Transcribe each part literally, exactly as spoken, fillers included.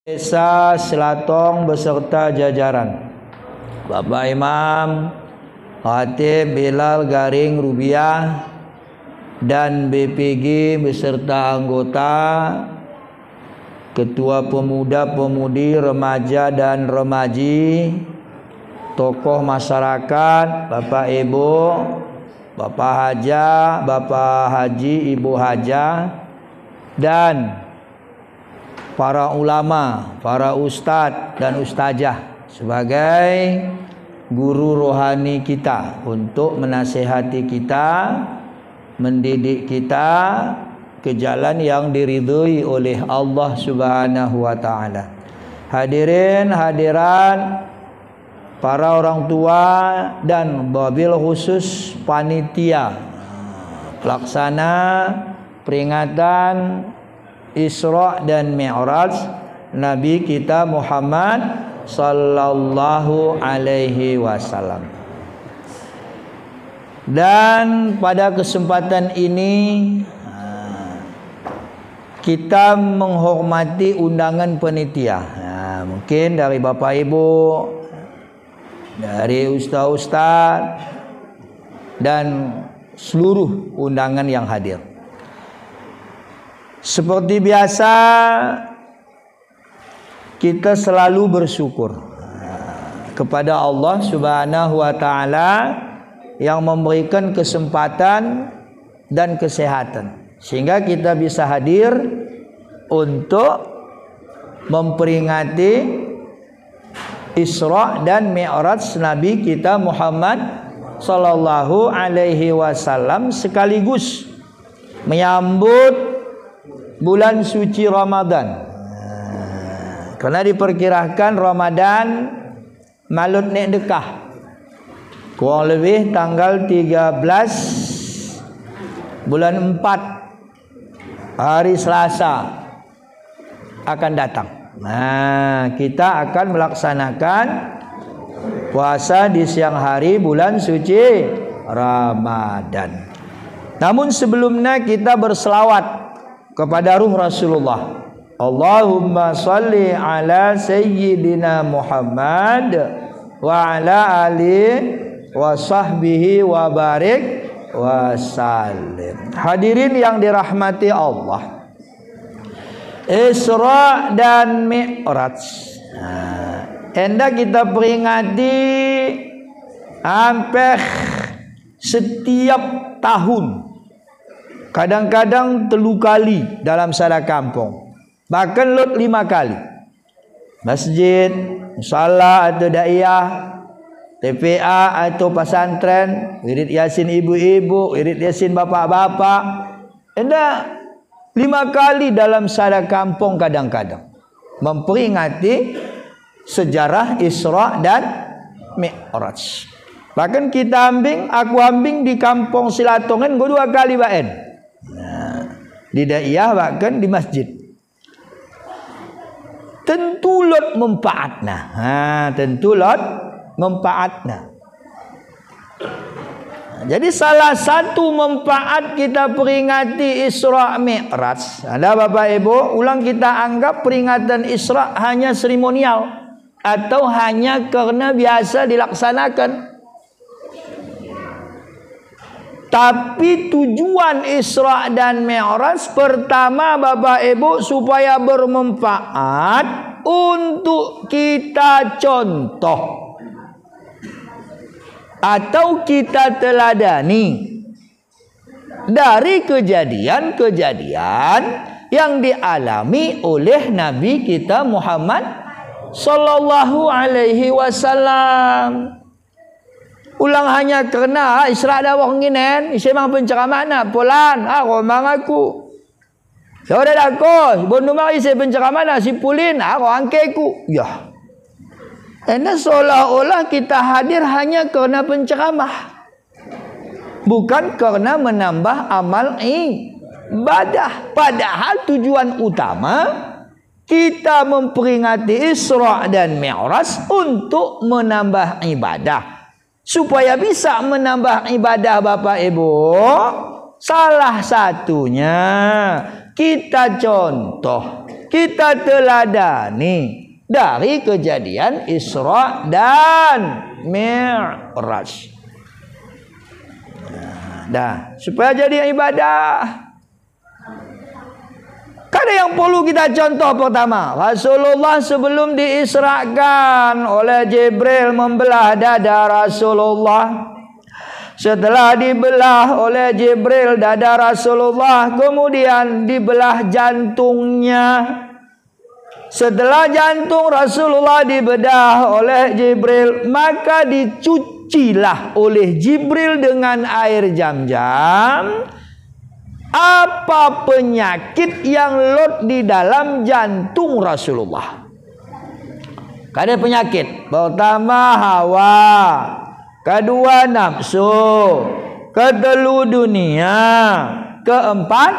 Desa Selatong beserta jajaran, Bapak Imam, Khatib Bilal Garing Rubiah, dan B P G beserta anggota, Ketua Pemuda-Pemudi, Remaja dan Remaji, tokoh masyarakat, Bapak Ibu, Bapak Haja, Bapak Haji, Ibu Haja, dan para ulama, para ustadz dan ustazah sebagai guru rohani kita untuk menasehati kita, mendidik kita ke jalan yang diridhoi oleh Allah Subhanahu wa Ta'ala. Hadirin hadirat, para orang tua, dan wabil khusus panitia pelaksana peringatan Isra dan Mi'raj Nabi kita Muhammad sallallahu alaihi wasallam. Dan pada kesempatan ini, kita menghormati undangan panitia. Nah, mungkin dari Bapak Ibu, dari ustaz-ustaz, dan seluruh undangan yang hadir. Seperti biasa, kita selalu bersyukur kepada Allah Subhanahu wa Ta'ala yang memberikan kesempatan dan kesehatan, sehingga kita bisa hadir untuk memperingati Isra dan Mi'raj Nabi kita Muhammad sallallahu alaihi wasallam, sekaligus menyambut bulan suci Ramadan. Karena diperkirakan Ramadan malut nek dekah. Kurang lebih tanggal tiga belas bulan empat, hari Selasa akan datang. Nah, kita akan melaksanakan puasa di siang hari bulan suci Ramadan. Namun sebelumnya kita berselawat kepada ruh Rasulullah. Allahumma salli ala sayyidina Muhammad wa ala ali wa sahbihi wa barik wa sallim. Hadirin yang dirahmati Allah, Isra dan Mi'raj, nah, enda kita peringati hampir setiap tahun. Kadang-kadang telu kali dalam sada kampung. Bahkan lot lima kali. Masjid, musala atau daiyah, T P A atau pesantren, wirid Yasin ibu-ibu, wirid Yasin bapak-bapak. Enda lima kali dalam sada kampung kadang-kadang memperingati sejarah Isra dan Mi'raj. Bahkan kita ambing, aku ambing di kampung Silatongen enggo dua kali baen. Nah, di daiyah bahkan di masjid. Tentu lot mempaatna. Ha, tentu lot mempaatna. Jadi salah satu mempaat kita peringati Isra Mi'raj, anda Bapak Ibu, ulang kita anggap peringatan Isra hanya seremonial atau hanya karena biasa dilaksanakan. Tapi tujuan Isra dan Mi'raj pertama, Bapak Ibu, supaya bermanfaat untuk kita contoh atau kita teladani dari kejadian-kejadian yang dialami oleh Nabi kita Muhammad sallallahu alaihi wasallam. Ulang hanya kerna Isra daweh nginen, ise mang penceramahna, polan, ah, ko mang aku. Saudara ko, bon dumari ise penceramahna, si Pulin, ah, ko angkeku. Yah. Enda seolah-olah kita hadir hanya kerna penceramah. Bukan kerna menambah amal ibadah. Padahal tujuan utama kita memperingati Isra dan Mi'raj untuk menambah ibadah. Supaya bisa menambah ibadah, Bapak Ibu, salah satunya kita contoh Kita teladani dari kejadian Isra dan Mi'raj. Dah, supaya jadi ibadah. Kada yang perlu kita contoh pertama, Rasulullah sebelum diisrakan oleh Jibril membelah dada Rasulullah. Setelah dibelah oleh Jibril dada Rasulullah, kemudian dibelah jantungnya. Setelah jantung Rasulullah dibedah oleh Jibril, maka dicucilah oleh Jibril dengan air Zam-Zam apa penyakit yang lot di dalam jantung Rasulullah. Kada penyakit. Pertama hawa, kedua nafsu, ketelu dunia, keempat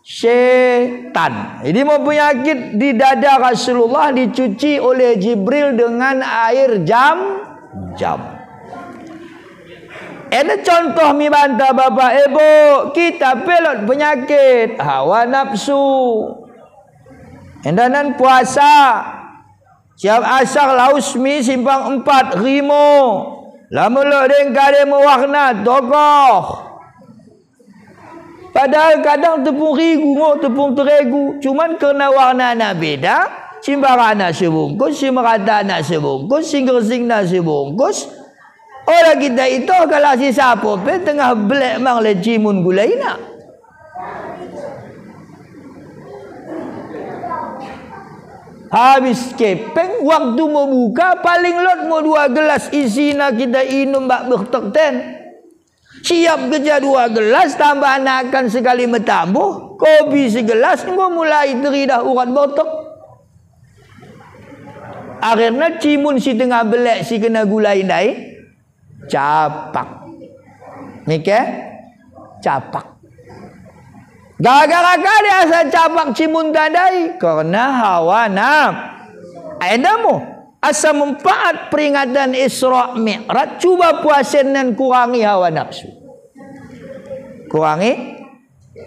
setan. Jadi mau penyakit di dada Rasulullah dicuci oleh Jibril dengan air Zam-Zam. Enda contoh mi banta Bapak Ibu, kita pe lot penyakit hawa nafsu. Enda nan puasa, siap asar laus mi simpang empat rimo, lamun lot deng kade mewarna tokoh. Padahal kadang tepung rigu ngo, tepung teregu, cuman kerna warnana beda, si mbarana sebungkus, si meratana sebungkus, si gersingna sebungkus. Oda kita itoh kalak si sapo pe tengah belek mang le cimun gulaina. Habis kepeng, waktu mebuka, paling lot mo dua gelas isina kita inum bak bertek ten. Siap geja dua gelas, tambah nakan sekali metambuh, kopi segelas, enggo mulai teridah urat bertek. Akhirna cimun si tengah belek si kena gulai ndai, capak. Mike? Capak. Gara-gara kade asa capak cimunta ndai? Kerna hawa naf-, enda mo. Asa mempaat peringatan Isra Mi'raj, cuba puasen nan kurangi hawa nafsu. Kurangi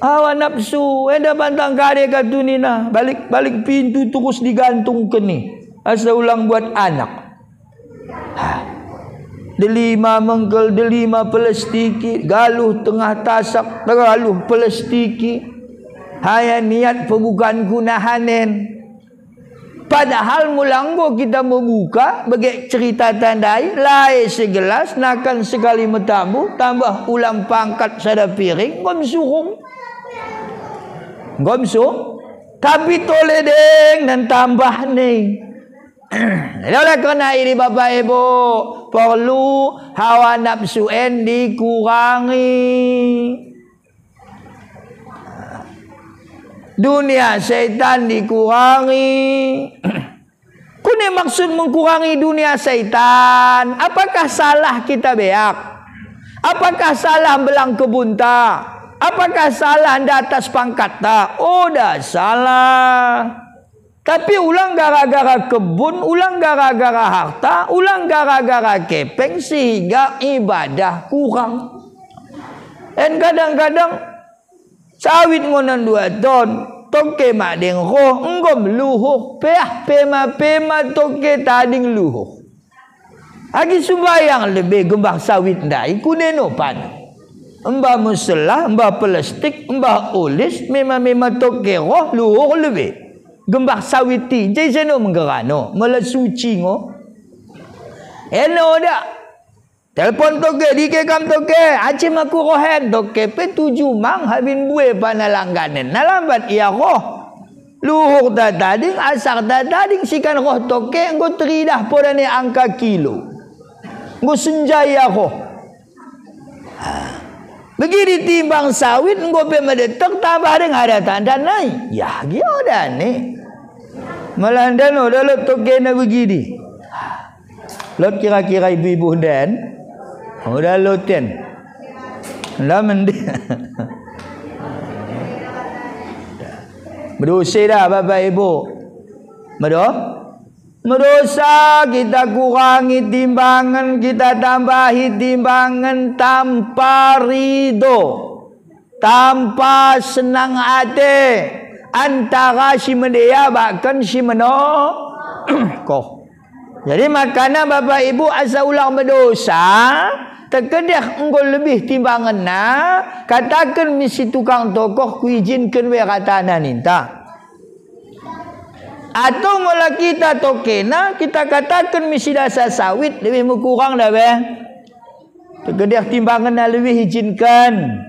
hawa nafsu, enda pantang kade katu nina, balik, balik pintu terus digantungken i. Asa ulang buat anak. Hah. Delima mengkel, delima pelestiki, galuh tengah tasak, galuh pelestiki. Haya niat pebukaanku nahan en. Padahal mula enggo kita mebuka, bage ceritata ndai, lae segelas, nakan sekali metambuh, tambah ulang pangkat sada piring, enggo msurung. Enggo msu-, tapi tole deng nan tambahna i. Jadi oleh kerna idi Bapak Ibu, perlu hawa nafsu en dikurangi. Dunia setan dikurangi. Kune maksud mengkurangi dunia setan? Apakah salah kita beak? Apakah salah mbelang kebunta? Apakah salah ndatas pangkatta? Oda salah. Tapi ulang gara-gara kebun, ulang gara-gara harta, ulang gara-gara kepeng, sehingga ibadah kurang. En kadang-kadang sawit ngo nan dua ton, toke madeng roh, enggo meluhur, peah pema-pema toke tading luhur. Agi sumbayang lebe gembah sawit ndai, kune nopan. Embah musella, embah pelestik, embah olis, mema-mema toke roh, luhur lebe. Gembah sawit i, ise no menggerano, mele suci ngo. Eno dak. Telpon toke, dike kam toke, aci ma kuroh en, toke pe tuju mang, habin mbue pa na langganen, na lambat ia roh. Luhurta tading, asarta tading, sikan roh toke, enggo teridah podana i angka kilo. Enggo senja ia roh. Ha. Begidi timbang sawit, enggo pe medetek, tambah deng ada tandana i. Yah, gia odana i. Mella enda oda lot tokena begidi. Lot kira-kira ibu-ibu enda en? Oda lot en. Enda mending. Medosa dah, Bapak Ibu? Medo-, medosa. Kita kurangi timbangen, kita tambahi timbangen tanpa rido. Tanpa senang ate, antara si medea bahken si menokoh. Jadi makana Bapak Ibu, asa ulang medosa, terkadang enggo lebih timbangenna, kataken mi si tukang tokoh, kuijinken we, katana ninta. Atau mula kita tokena, kita kataken mi si dasa sawit, lebih mekurang dah we. Terkadang timbangenna lebih ijinken.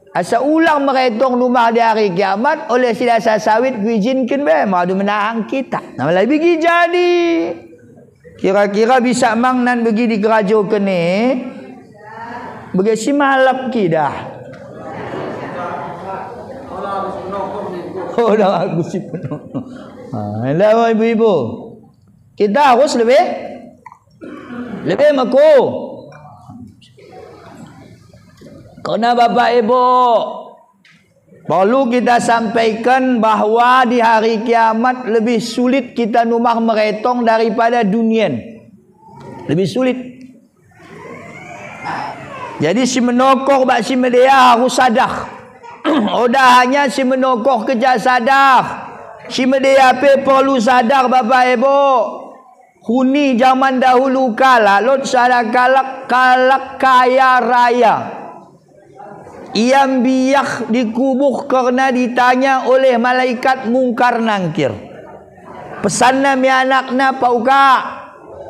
Asa ulang meretong numah di hari kiamat, oleh si dasa sawit kuijinken be, madu menahang kita. Nah, mula begi jadi. Kira-kira bisa mang nan begi dikerajoken e? Begi si malap kidah. Oh, dah aku si penuh. Ah, enda, ibu-ibu. Kita harus lebih Lebih meku. Karena Bapak Ibu, perlu kita sampaikan bahwa di hari kiamat lebih sulit kita numah meretong daripada dunien. Lebih sulit. Jadi si menokoh bak si medea harus sadah. Oda hanya si menokoh kecak sadah. Si medea pe perlu sadah, Bapak Ibu. Huni jaman dahulu kala, lot sada kalak, kalak kaya raya. Ia mbiar dikubur kerna ditanya oleh malaikat Mungkar Nangkir. Pesanna mi anakna, "Pak uka,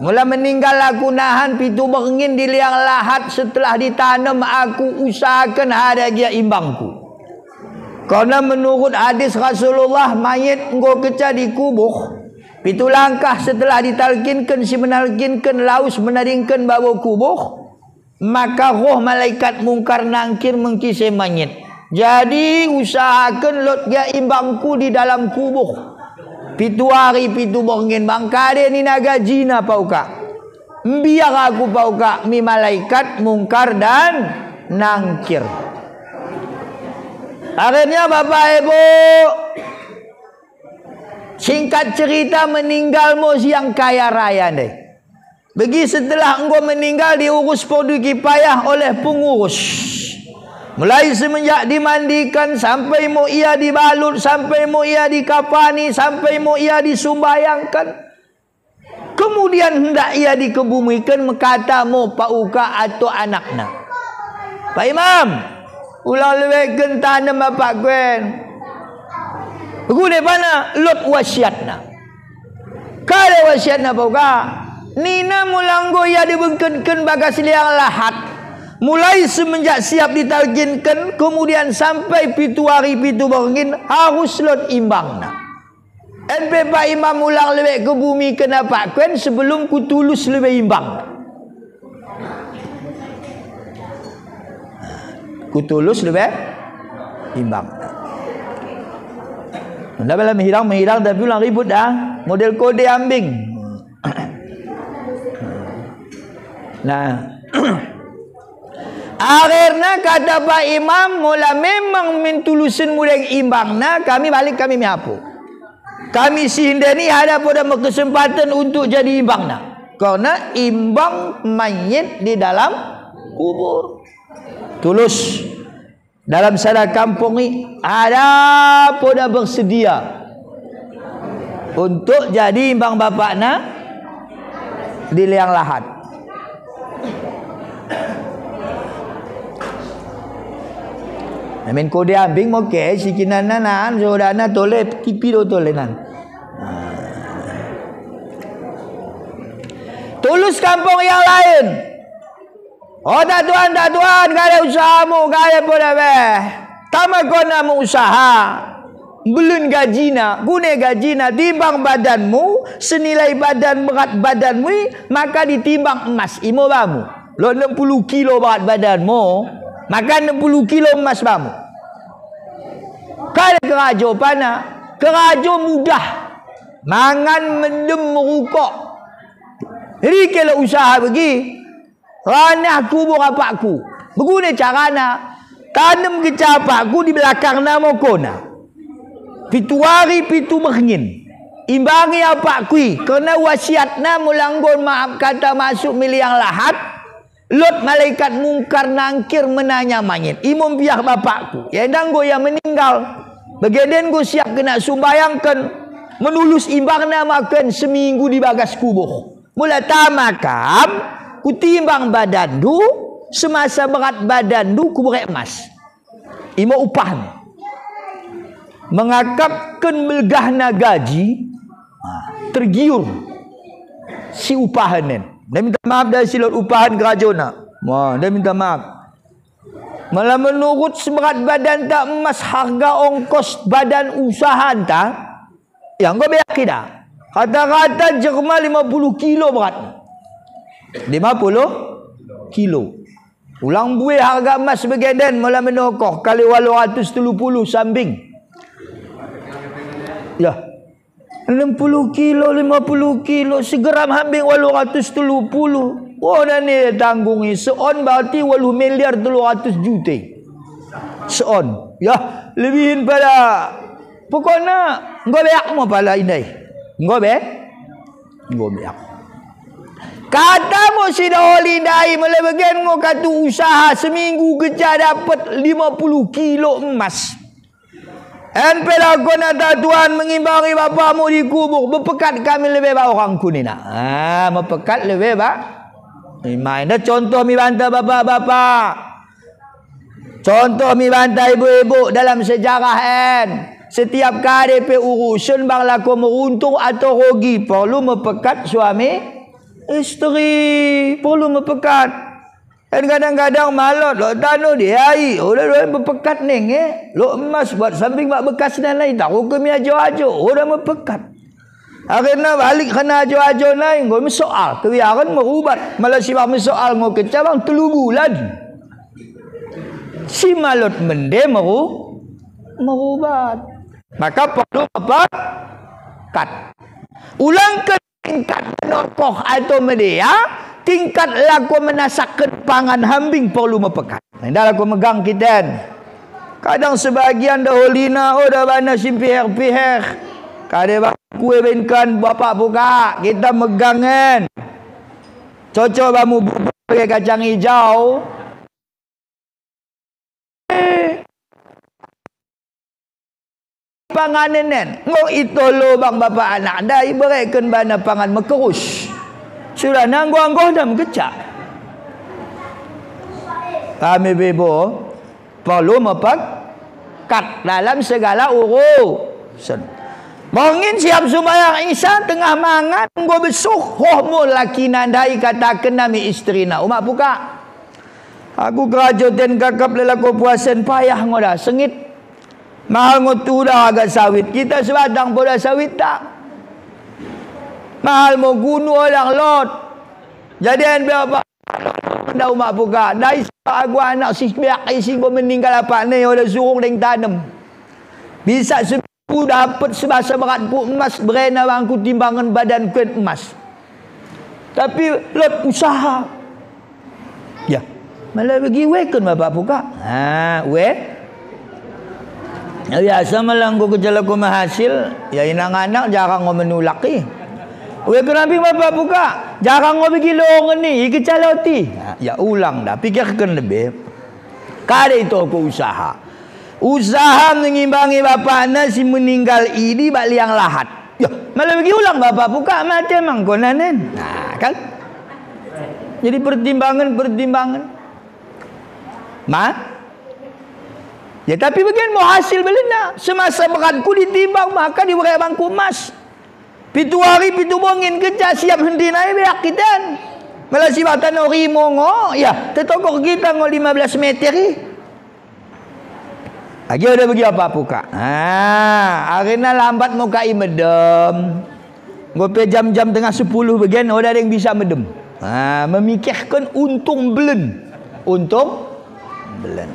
mula meninggal aku nahan pitu berngin di liang lahat setelah ditanem aku usahaken ada gia imbangku." Kerna menurut hadis Rasulullah, mayit enggo kecak dikubur, pitu langkah setelah ditalkinken si menalkinken laus menadingken babo kubur, maka roh malaikat Mungkar Nangkir mengkise mayit. Jadi usahaken lot gia imbangku di dalam kubur. Pitu ari pitu berngin, bang kade nina gajina, Pak uka. Mbiar aku, Pak uka, mi malaikat Mungkar dan Nangkir. Akhirnya, Bapak Ibu, singkat cerita, meninggal mo si yang kaya raya ndai. Begi setelah enggo meninggal, diurus perdu kipayah oleh pengurus. Mulai semenjak dimandiken, sampai mo ia dibalut, sampai mo ia dikapani, sampai mo ia disumbayangken. Kemudian hendak ia dikebumiken, mekata mo Pak uka ato anakna, "Pak Imam, ulang leweken tanem apakku en." Begune pana, lot wasiatna. Kade wasiatna, Pak uka? Nina, mula enggo ia dibengketken bagas liang lahat, mulai semenjak siap ditalkinken, kemudian sampai pitu ari pitu berngin, harus lot imbangna. En pe Pak Imam, ulang lewek kebumiken apakku en sebelum kutulus lebe imbang. Kutulus lebe imbang. Enda bela mehirang-mehirang, tapi ulang ribut dah. Model kode ambing. Nah. Akhirna kata Pak Imam, mula memang min tulusen mo deng imbangna, kami balik kami mi hapo. Kami si ende ni ada poda merkesempaten untuk jadi imbangna. Kerna imbang mayit di dalam kubur. Tulus. Dalam sada kampung i, ada poda bersedia untuk jadi imbang bapakna di liang lahat. Namen kode ambing mo ke, si kinanna nan, sodana tole, kipi do tole nan. Tulus kampung yang lain. Oh, tak tuan, tak tuan, kade usahamu, kade poda beh. Tama kona mo usaha. Mbelin gajina, gune gajina, timbang badanmu, senilai badan berat badanmu i, maka ditimbang emas, imo bamu. Lot enem puluh kilo berat badanmu, maka enem puluh kilo emas bamu. Kade kerajo pana, kerajo mudah. Mangan, mendem, merukok. Jadi kelo usaha begi, ranah kubur apakku. Begune carana, tanem keca apakku di belakangna mo kona. Pitu ari pitu berngin. Imbangi apakku i, kerna wasiatna mula enggo maap kata masuk mi liang lahat, lot malaikat Mungkar Nangkir menanya mayit. Imo mbiar bapakku. Ia enda enggo ia meninggal. Bagenden enggo siap kena sumbayangken, menulus imbangna maken seminggu di bagas kubur. Mula tama kam, kutimbang badanndu, semasa berat badanndu kuberek emas. Imo upahna. Mengakapken belgahna gaji, ah, tergiur si upahen en. Nda minta maaf dai si lot upahen kerajona. Wah, nda minta maaf. Mula menurut seberat badanta emas harga ongkos badan usahanta, ya, enggo beak kita. Rata-rata jelma lima puluh kilo berat. Lima puluh kilo. Ulang mbue harga emas bagenden mula menokoh kali walu ratus tellu puluh sambing. Ya. Enem puluh kilo, lima puluh kilo, segeram hambing walu ratus tellu puluh. Wah, oda ne tanggung i, seon berarti walu miliar tellu ratus juta. Seon. Ya, lebihin pala. Pokokna, enggo beak mo pala indai. Enggo be? Enggo beak. Kata mo si daholi ndai, mula bagen ngo katu usaha seminggu geja dapet lima puluh kilo emas. En pe lakon ata Tuhan mengimbangi bapakmu di kubur, bepekat kami lebe ba orang kunina. Ah, mepekat lebe ba. Ima enda contoh mi banta bapak-bapak. Contoh mi banta ibu-ibu dalam sejarah en. Setiap kade pe urusen bang lako meruntuh atau rogi, perlu mepekat suami istri, perlu mepekat. En kadang-kadang malot, lot tanoh diai, oda, oda mepekat nenge, lot emas buat sambing mak bekasna nai, taruhken mi ajo-ajo, oda mepekat. Akhirna balik kena ajo-ajo nai, enggo mesoal, kebiaren merubat, mula si bang mesoal ngo kenca bang tellu bulan. Si malot mende meru-, merubat. Maka perlu mepekat. Ulangken tingkat menokoh atau medea, tingkat lako menasakken pangan hambing perlu mepekat. Enda lako megang kiten. Kadang sebagian daholina, oda bana si mpiher-piher. Kade bang kue bainken bapak pukak, kita megang en. Cocok bamu bubur bage kacang ijau. Panganen en, ngo itoh lobang bapak anak ndai, iberekken bana pangan mekerus. Sudahna anggo-anggohna mekecak. Kami bebo, perlu mepekat dalam segala urusen. Mungkin siap sumbayang Isya tengah mangan, enggo besuh, roh mo lakina ndai katakenna mi istrina, umak pukak. Aku kerajo ten kakap lelako puasen payah ngo da, sengit. Mahal ngo tuda harga sawit, kita sebatang pe oda sawitta. Mahal mo gunu oda lot. Jadi en be apa? Nda umak pukak, ndai si aku anak si beak isi enggo meninggal apakna, oda surung deng tanem. Bisa Ku dapet sebasa beratku emas, berena bangku timbangen badanku en emas. Tapi lot usaha. Ya, mula bagi ueken bapak pukak. Ha, ue. Ya, biasa mula enggo kecelako mehasil, ya inang anak jarang ngo menulak i. Ueken hambing bapak pukak, jarang ngo bagi longen i, i kecaloti. Ya, ya ulang da, pikirken lebe. Kade itohku usaha. Usaha mengimbangi bapakna si meninggal idi bak liang lahat. Yah, mula bagi ulang bapak pukak, mate mangko nanen. Nah, kan? Jadi pertimbangen-pertimbangen. Ma? Ya, tapi bagen mo hasil belenna. Semasa beratku ditimbang, maka diberek bangku emas. Pitu ari, pitu bongin, kecak siap hendi nai beak kita en. Mula sibatan no rimo ngo, ya, tetokoh kita ngo lima belas meter i. Agi oda bagi apa pukak. Ha, arina lambat mo ka i medem. Enggo pe jam-jam tengah sepuluh bagen, oda deng bisa medem. Ha, memikirken untung mbelen. Untung mbelen.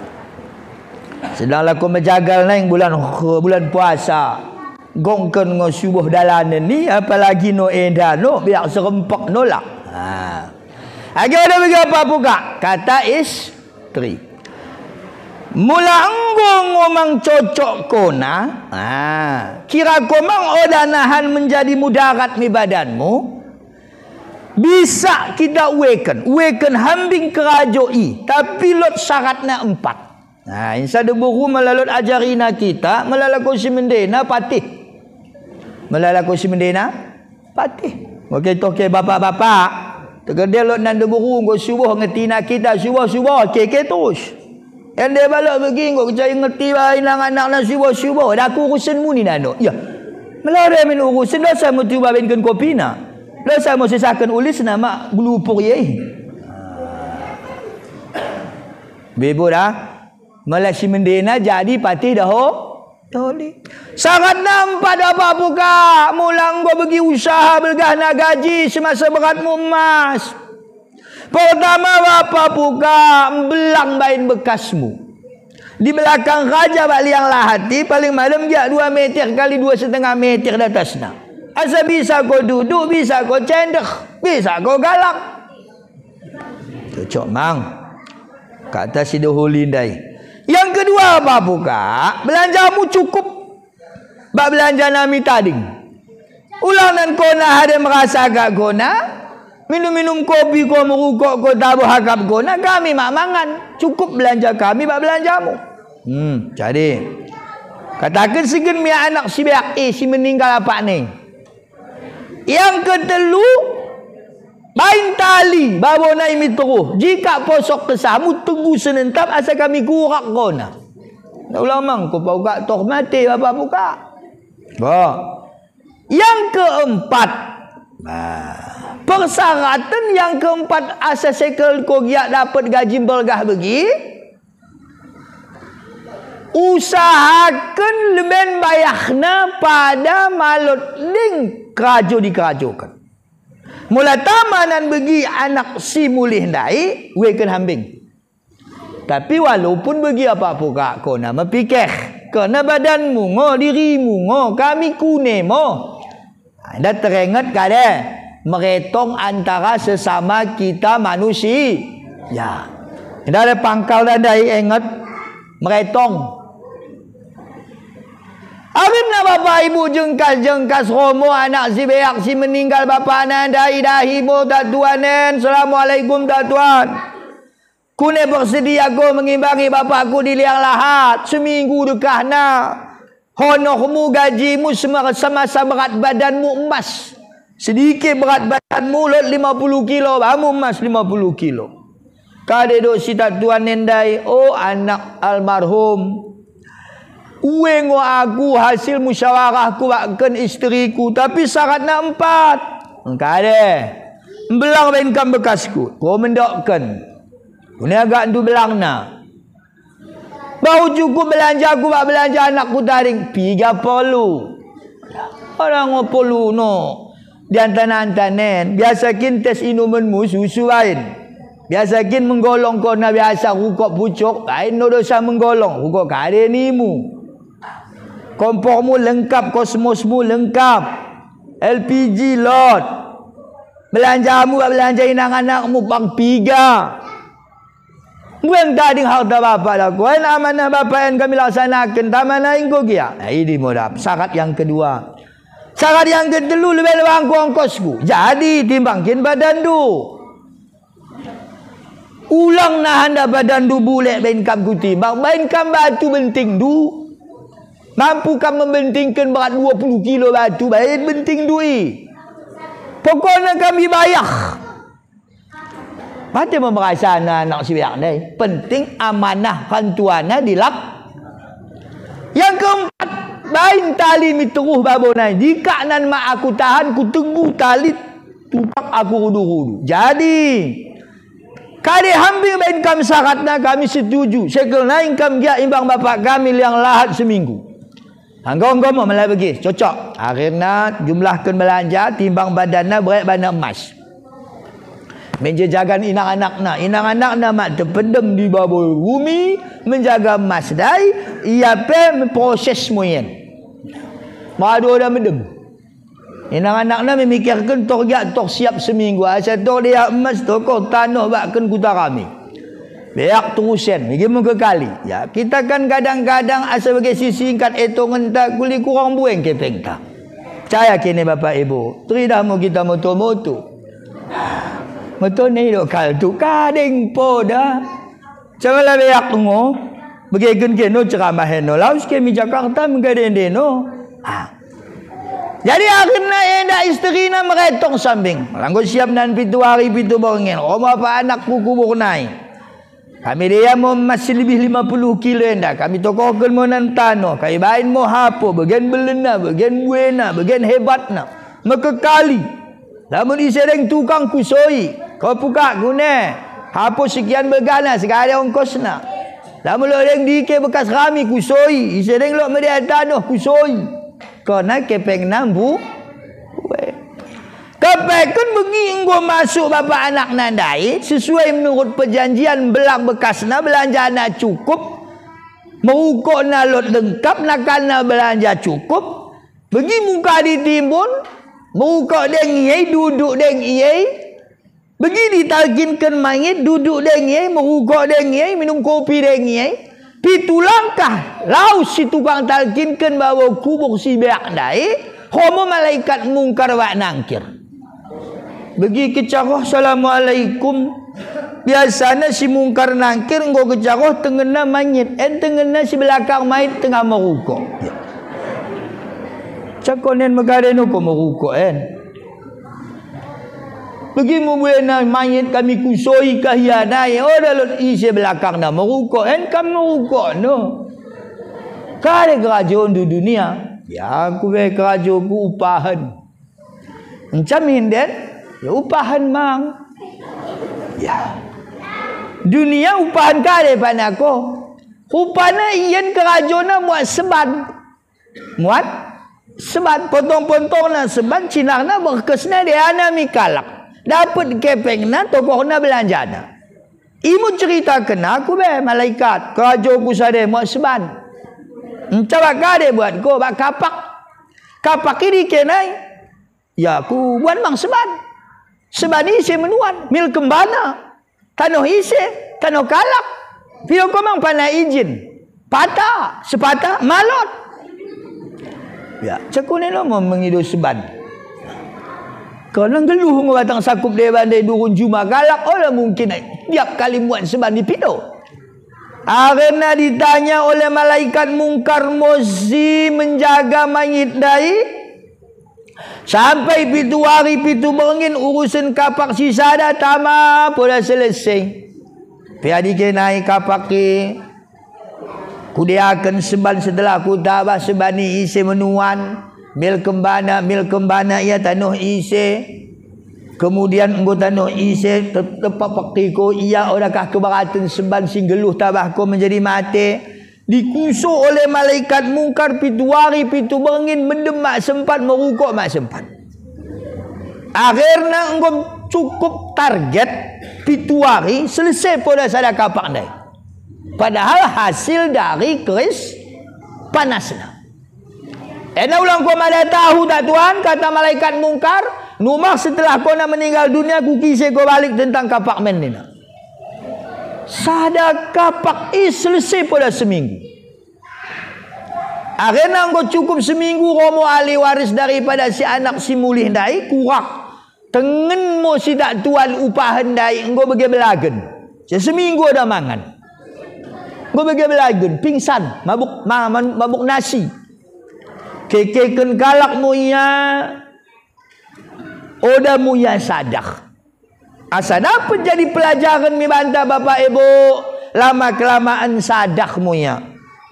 Sedang lako mejagal naing bulan, bulan puasa. Gongken ngo subuh dalanen i, apalagi no enda no, beak serempek no lah. Ha. Agi oda bagi apa pukak, kata istri. Mula enggo ngo mang cocok kona, ha, kira ko mang oda nahan menjadi mudarat mi badanmu, bisa kita ueken, ueken hambing kerajo i, tapi lot syaratna empat. Nah, insa deburu mella lot ajarina kita, mella lako si mendena patih. Mella lako si mendena patih. Oke, toh ke bapak-bapak. Tegede lot nan deburu, enggo subuh ngertina kita, subuh, subuh, keke terus. Ende balok begi enggo kecai ngerti bah inang anakna subuh-subuh, dah kurusen muni nano. Ya. Mella ade min urusen, dosa mo tuba bainken kopina. Dosa mo sisaken ulisna mak gelupur ye. Bebo dah. Mella si mendena jadi patih daho. Toli. Saratna empat, Bapak Pukak, mula enggo begi usaha belgahna gaji semasa beratmu emas. Pertama, Bapak Pukak, mbelang bain bekasmu. Di belakang raja bak liang lahat i, paling malem giak dua meter kali dua setengah meter datasna. Asa bisa ko duduk, bisa ko cendeh, bisa ko galak. Cocok mang. Kata si Doholi ndai. Yang kedua, Bapak Pukak, belanjamu cukup. Bak belanja nami tading. Ulang nan kona ade merasa agak kona, minum-minum kopi ko, merukok ko, tabo akap kona, kami mak mangan. Cukup belanja kami bak belanjamu. Hmm, jadi. Kataken sigen miak anak si beak i, si meninggal apakna i. Yang ketelu, bain tali babona i mi teruh. Jika posok kesahmu, tegu senentap asa kami kurak kona. Ndak ulang mang ko Pak Pukak toh mate Bapak Pukak. Bo. Yang keempat, nah, persyaratan yang keempat asa sekel ko giak dapet gaji mbelgah begi, usahaken leben bayahna pada malot deng kerajo dikerajoken. Mula tamanan begi anak si mulih ndai, uweken hambing. Tapi walaupun begi Bapak Pukak kona mepikeh, kerna badanmu ngo, dirimu ngo, kami kune mo. Enda terenget kade meretong antara sesama kita manusia. Enda ade pangkalna ndai enget meretong. Arimna Bapak Ibu jengkas-jengkas romo anak si beak si meninggal bapakna ndai, dahi mo tak tuan en. Assalamualaikum tak tuan. Kune bersedia ko mengimbangi bapakku di liang lahat, seminggu dekahna. Honormu, gajimu, sema-, semasa berat badanmu emas. Sedikit berat badanmu, lot lima puluh kilo, bamu emas lima puluh kilo. Kade dok si tak tuan en ndai, o anak almarhum. Ue ngo aku hasil musyawarah kubakken istriku, tapi syaratna empat. Engkade. Mbelang bain kam bekasku, ko mendokken. Kune agak ndu belangna. Bau cukup belanjaku bak belanja anakku tading, piga perlu. Oda ngo perlu no. Diantan-antan en, biasa kin tes inumenmu susu bain. Biasa kin menggolong kona biasa rukok pucuk, bain no dosa menggolong, rukok kade nimu. Kompormu lengkap, kosmosmu lengkap. L P G lot. Belanjamu bak belanja inang anakmu pang piga. Mbueng tading harta bapak dako en, amanah bapak en kami laksanaken, tama nai enggo gia. Nah, idi mo dap, syarat yang kedua. Syarat yang ketelu, lebe-lebe angko ongkosku. Jadi, timbang kin badanndu. Ulang nahan dah badanndu bulek bain kam kutimbang, bain kam batu bentingndu. Mampu kam membentingken berat dua puluh kilo batu, bain bentingndu i. Pokokna kami bayah. Bage mo merasana anak si beak ndai. Penting amanah kan tuanna dilak. Yang keempat, bain tali mi teruh babona i. Jika nan mak aku tahan, kutegu tali tupak aku rudu-rudu. Jadi, kade hambing bain kam syaratna, kami setuju. Sekel nai kam giak imbang bapak kami liang lahat seminggu. Enggo-enggo mo mella begi, cocok. Akhirna jumlahken belanja, timbang badanna, berek bana emas. Menjejagan inang anakna. Inang anakna mak tependem di babo bumi, menjaga emas ndai, ia pe memproses mo ien. Madu oda medem. Inang anakna memikirken toh giak toh siap seminggu, asa toh dea emas toh ko tanoh bakken kuta kami. Beak terus en, migi mo kekali. Ya, kita kan kadang-kadang asa bage si singkat etongenta kuli kurang mbueng kepengta. Percaya kene Bapak Ibu, teridah mo kita moto-moto. Moto ne idok kaltu, kade ngo poda. Coba lah beak ngo. Begeken keno ceramah eno, laus ke mi Jakarta mengkade ndeno. Ah. Jadi akhirna enda isterina meretong sambing. Langgo siap nan pitu ari pitu berngin. Romo bapa anak ku kubur nai. Kami dea mo masih lebih lima puluh kilo enda. Kami tokohken mo nan tanoh. Kami bain mo hapo, begen belenna, begen buena, begen hebatna. Mekekali. Lamun ise deng tukang kusoi, ko pukak kune. Hapo sekian begana, sekali ongkosna. Lamun lot deng dike bekas rami kusoi, ise deng lot medea tanoh kusoi. Kona kepengna mbu. Kepeken begi enggo masuk bapa anakna ndai, sesuai menurut perjanjian belang bekasna, belanjana cukup, merukokna lot lengkap, nakanna belanja cukup. Begi mungkar ditimbun, merukok deng iye, duduk deng iye. Begi ditalkinken mayit, duduk deng iye, merukok deng iye, minum kopi deng iye. Pitu langkah, laus si tukang talkinken babau kubur si beak ndai, romo malaikat mungkar bak nangkir. Begi kecaroh, "Assalamualaikum." Biasana si mungkar nangkir enggo kecaroh tengenna mayit, en tengenna si belakang mayit tengah merukok. Cakon en mekade no ko merukok en. Begi mo buena mayit kami kusoi kah ia nai, oda lot ise belakangna merukok, en kam merukok no. Kade kerajondu dunia, ya ku be kerajoku upahen. Encam inden, ya upahen mang. Ya. Dunia upahen kade pana ko. Rupana ien kerajona muat seban. Muat seban, pontong-pontongna seban, cinarna berkesna deana mi kalak. Dapet kepengna, tokohna belanjana. Imo ceritaken aku be, malaikat, kerajoku sade muat seban. Encam bak kade buat ko, bak kapak. Kapak i dike nai. Ya, kubuat mang seban. Seban ise menuan, mil kembana. Tanoh ise, tanoh kalak. Pidok ko mang pana ijin. Pata, sepata, malot. Ya, cekune no mo mengido seban. Kona nggeluh ngo batang sakup deba ndai durun juma kalak, ola mungkin tiap kali muat seban dipido. Akhirna ditanya oleh malaikat mungkar mo si menjaga mayit ndai, sampai pitu ari pitu berngin urusen kapak si sada tama poda selesai. Pe adi ke nai kapak i, kudeaken seban setelah kutabah seban i ise menuan, mil kembana, mil kembana ia tanoh ise. Kemudian enggo tanoh ise, te-, tepapeki ko ia, oda kah keberaten seban si nggeluh tabah ko menjadi mate. Dikuso oleh malaikat mungkar pitu ari pitu berngin, mendem mak sempat, merukok mak sempat. Akhirna enggo cukup target, pitu ari selesai poda sada kapak ndai. Padahal hasil dari keris panasna. Enda ulang ko mada tahu tak Tuhan, kata malaikat mungkar, numah setelah kona meninggal dunia kukise ko balik tentang kapak en nina. Sada kapak i selesai poda seminggu. Akhirna enggo cukup seminggu romo ahli waris daripada si anak si mulih ndai, kurak. Tengen mo si tak tuan upahen ndai enggo bege belagen. Seminggu oda mangan. Enggo bege belagen, pingsan, mabuk, ma-, man-, mabuk nasi. Kekeken kalak mo ia, oda mo ia sadah. Asa dapet jadi pelajaren mi banta bapa ibu, lama kelamaan sadah mo ia.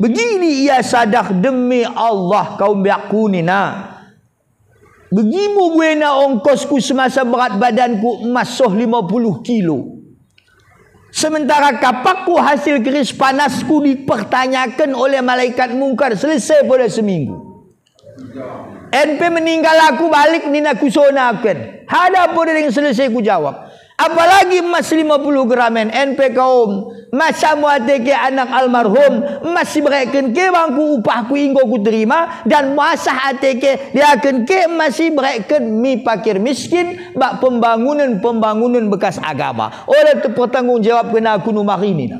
Begidi ia sadah, "Demi Allah, kaum beakku," nina. "Begi mo buena ongkosku semasa berat badanku emas soh lima puluh kilo. Sementara kapakku hasil keris panasku dipertanyaken oleh malaikat mungkar selesai poda seminggu. En pe meninggal aku balik nina kusona aku en. Ada poda deng selesai kujawab. Apalagi emas lima puluh gram en, en pe kaum. Masa mo ate ke anak almarhum, emas si bereken ke bangku upahku i enggo kuterima, dan masa ate ke deaken ke emas si bereken mi pakir miskin, bak pembangunen-pembangunen bekas agama. Oda terpertanggungjawabken aku numah i nina."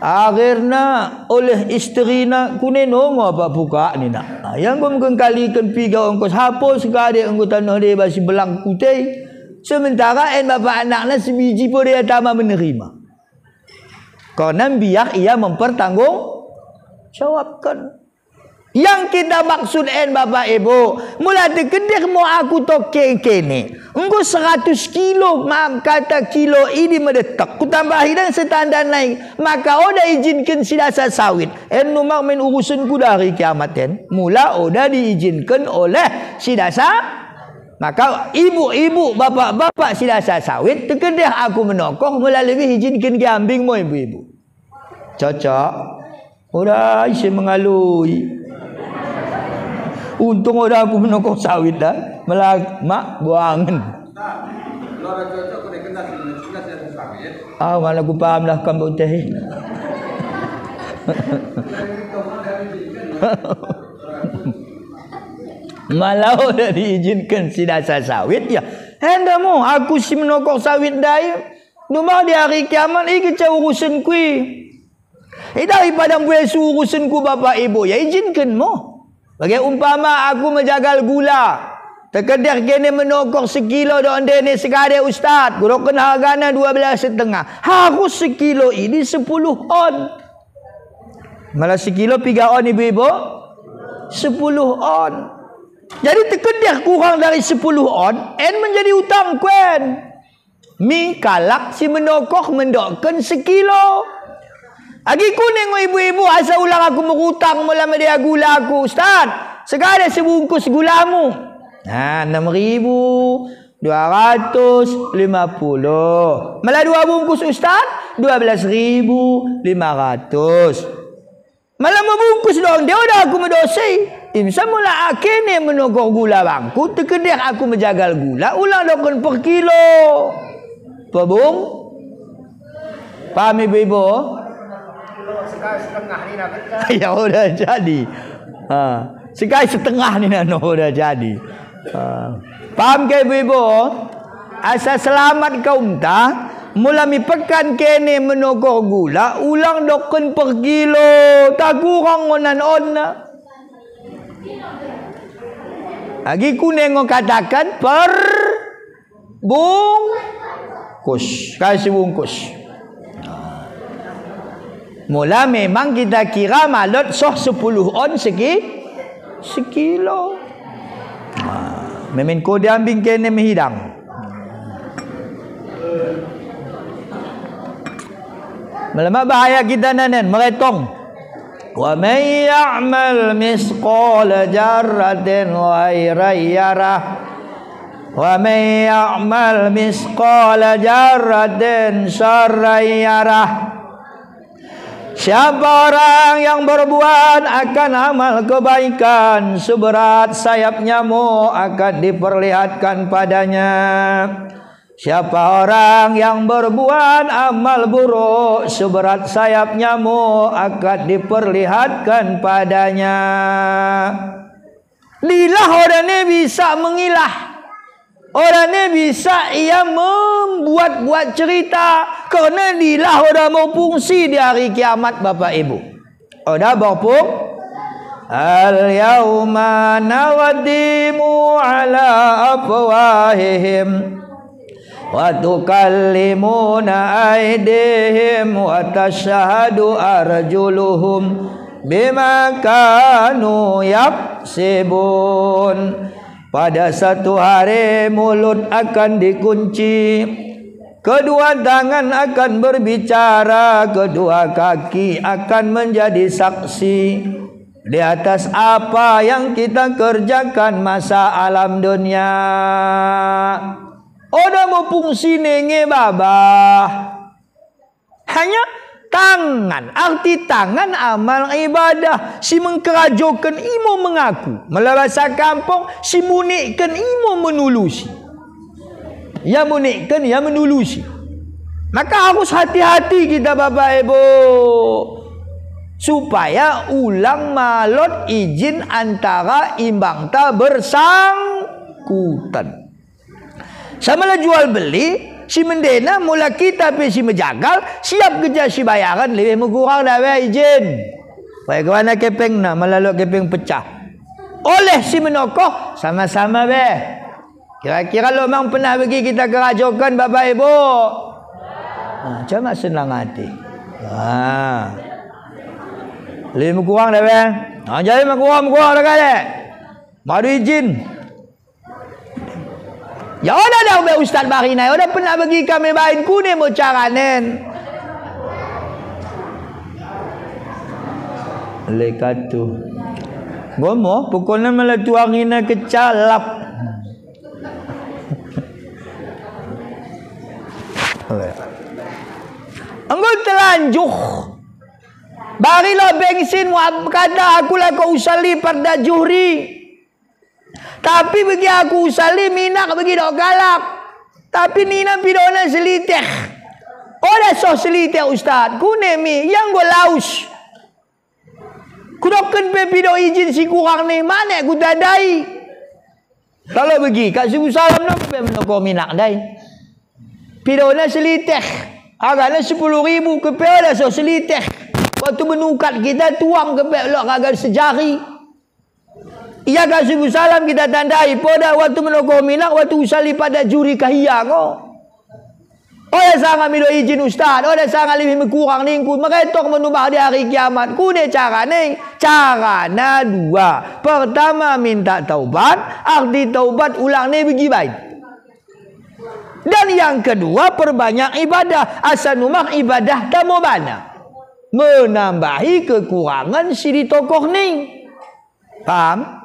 Akhirna oleh isterina, "Kuneno ngo apa pukak," nina. "Ah, ia enggo mengkaliken piga ongkos hapo sekade enggo tanoh deba si belang kute i. Sementara en bapa anakna sebiji poda ia tama menerima." Karna mbiar ia mempertanggungjawabken. Yang kita maksud en, Bapak Ibu, mula tekedeh mo aku tokke kene. Enggo seratus kilo, maap kata, kilo idi medetek. Kutambahi deng setanda nai, maka oda ijinken sidasa sawit. En numar main urusenku di hari kiamat en. Mula oda diijinken oleh sidasa. Maka ibu-ibu, bapak-bapak sidasa sawit, tekedeh aku menokoh, mula lebih ijinken gambing mo ibu-ibu. Cocok. Oda ise mengaloi. Untung oda aku menokoh sawit dah. Mela mak buangen. Ah, mana kupaham lah kam bau teh. Mula oda diijinken sidasa sawit, ya. Enda mo, aku si menokoh sawit ndai. Dumah di hari kiamat, i kecah urusenku i. I daripada mbue su urusenku, Bapak Ibu, ya ijinken mo. Bage umpama aku mejagal gula. Tekedeh kene menokoh sekilo dokken ndene sekade, Ustaz. Kudokken hargana dua belas setengah. Harus sekilo idi sepuluh on. Mula sekilo piga on, ibu-ibu? Sepuluh on. Jadi tekedeh kurang dari sepuluh on, en menjadi utangku en. Mi kalak si menokoh mendokken sekilo. Agi kune ngo ibu-ibu asa ulang aku merutang mula medea gula aku, Ustaz, sekade sebungkus gulamu. Nah, enam ribu dua ratus lima puluh. Mula dua bungkus, Ustaz, dua belas ribu lima ratus. Mula mebungkus dokken ndai, oda aku medosa i. Imsa mula kene menokoh gula bangku, tekedeh aku mejagal gula, ulang dokken per kilo. Pebung? Paham ibu-ibu? Ya, oda jadi. Ha. Sekai setengah nina, no, oda jadi. Ah. Paham ke ibu-ibu? Asa selamat kaumta, mula mi pekkan kene menokoh gula, ulang dokken per kilo, takurang ngo nan onna. Agi kune ngo kataken per bungkus. Kai sebungkus. Mula memang kita kira malot soh sepuluh on seki-, sekilo. Nah, memen kode ambing kene mehidang. Mula ma bahaya kita nanen, meretong. ومن يعمل مثقال ذرة خيرا يره ومن يعمل مثقال ذرة شرا يره. Siapa orang yang berbuat akan amal kebaikan seberat sayap nyamuk akan diperlihatkan padanya. Siapa orang yang berbuat amal buruk seberat sayap nyamuk akan diperlihatkan padanya. Dilah oda ne bisa mengilah. Oda ne bisa ia membuat-buat cerita. Kerna dilah oda mo fungsi di hari kiamat, Bapak Ibu. Oda berfung-, اليوم نختم على أفواههم وتكلمنا أيديهم وتشهد أرجلهم بما كانوا يكسبون. Pada satu hari mulut akan dikunci, kedua tangan akan berbicara, kedua kaki akan menjadi saksi di atas apa yang kita kerjakan masa alam dunia. Oda mo fungsine nge babah. Hanya tangan, arti tangan amal ibadah, si mengkerajoken imo mengaku, mela basa kampong, si munekken imo menulusi. Ia munekken, ia menulusi. Maka harus hati-hati kita, Bapak Ibu, supaya ulang malot ijin antara imbangta bersangkutan. Sama la jual beli, si mendena mula kita pe si mejagal, siap geja sibayaren, lebih mekurang dak be ijin. Baik, kemana kepengna, mela lot kepeng pecah. Oleh si menokoh, sama-sama be. Kira-kira lot mang pernah begi kita kerajoken, Bapak Ibu? Nah, cuma senang hati. Ah. Lih mekurang dah, be? Ah, jadi mekurang, mekurang dah kade. Madu izin. Ya oda dah be ustad bari nai, oda pernah begi kami bain kune mo caranen. Leh katu. Nggo mo, pokokna mula tuangina kecalap. Enggo telanjuh. Bari lot bensin, wa-, kata aku lako usalli farda juhri. Tapi begi aku usalli minak begi dok kalak. Tapi nina pidona seliteh. Oda soh seliteh, Ustad. Kune mi, ia enggo laus. Kudokken pe pido izin si kurang ni, mane kutandai. Kalo begi, kak Subuh Salam no pe menoko minak ndai. Pidona seliteh, agana sepuluh ribu, kepe oda soh seliteh. Waktu menukat kita tuang kepe lot kaga sejari. Ia kak Subuh Salam kita tandai, poda waktu menoko minak, waktu usalli farda juhri kah ia ngo. Oda sanga mido izin ustad, oda sanga lebih mekurang ningku, meretong menubah di hari kiamat. Kune carane, carana dua. Pertama, minta taubat, arti taubat ulang ne begi bain. Dan yang kedua, perbanyak ibadah, asa numah ibadah tamo bana. Menambahi kekurangan si di tokoh ni. Paham?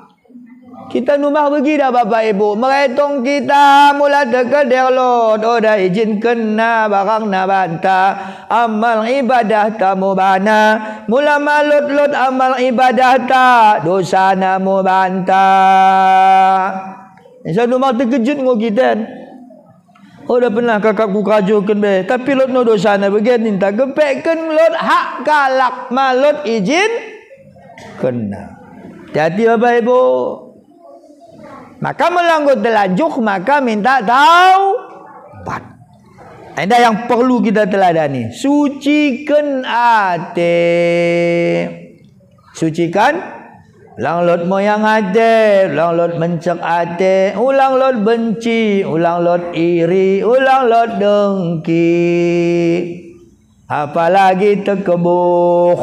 Kita numah begi dah, Bapak Ibu. Meretong kita mula tekeder lot, oda ijinkenna barangna banta. Amal ibadah tamo bana. Mula malot lot amal ibadah ta, dosana mo banta. Asa numah tekejut ngo kita. Oda pernah kakak kukerajoken be, tapi lot no dosana bage ninta, kepekken lot hak kalak malot ijinkenna. Hati-hati Bapak Ibu. Maka mula enggo telanjuh, maka minta taubat. Enda yang perlu kita teladani. Suciken ate. Suciken, ulang lot moyang ate, ulang lot mencek ate, ulang lot benci, ulang lot iri, ulang lot dengki. Apalagi tekebuh,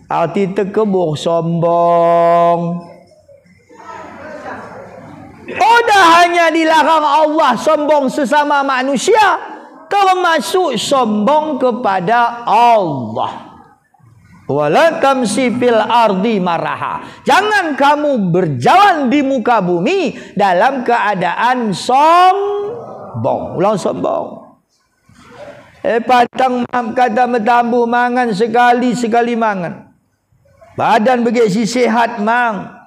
arti tekebuh sombong. Oda hanya dilarang Allah sombong sesama manusia, termasuk sombong kepada Allah. Wala tamsi fil ardi maraha. Jangan kamu berjalan di muka bumi dalam keadaan sombong. Ulang sombong. Eh, patang maap kata metambuh mangan sekali, sekali mangan. Badan bage si sehat mang.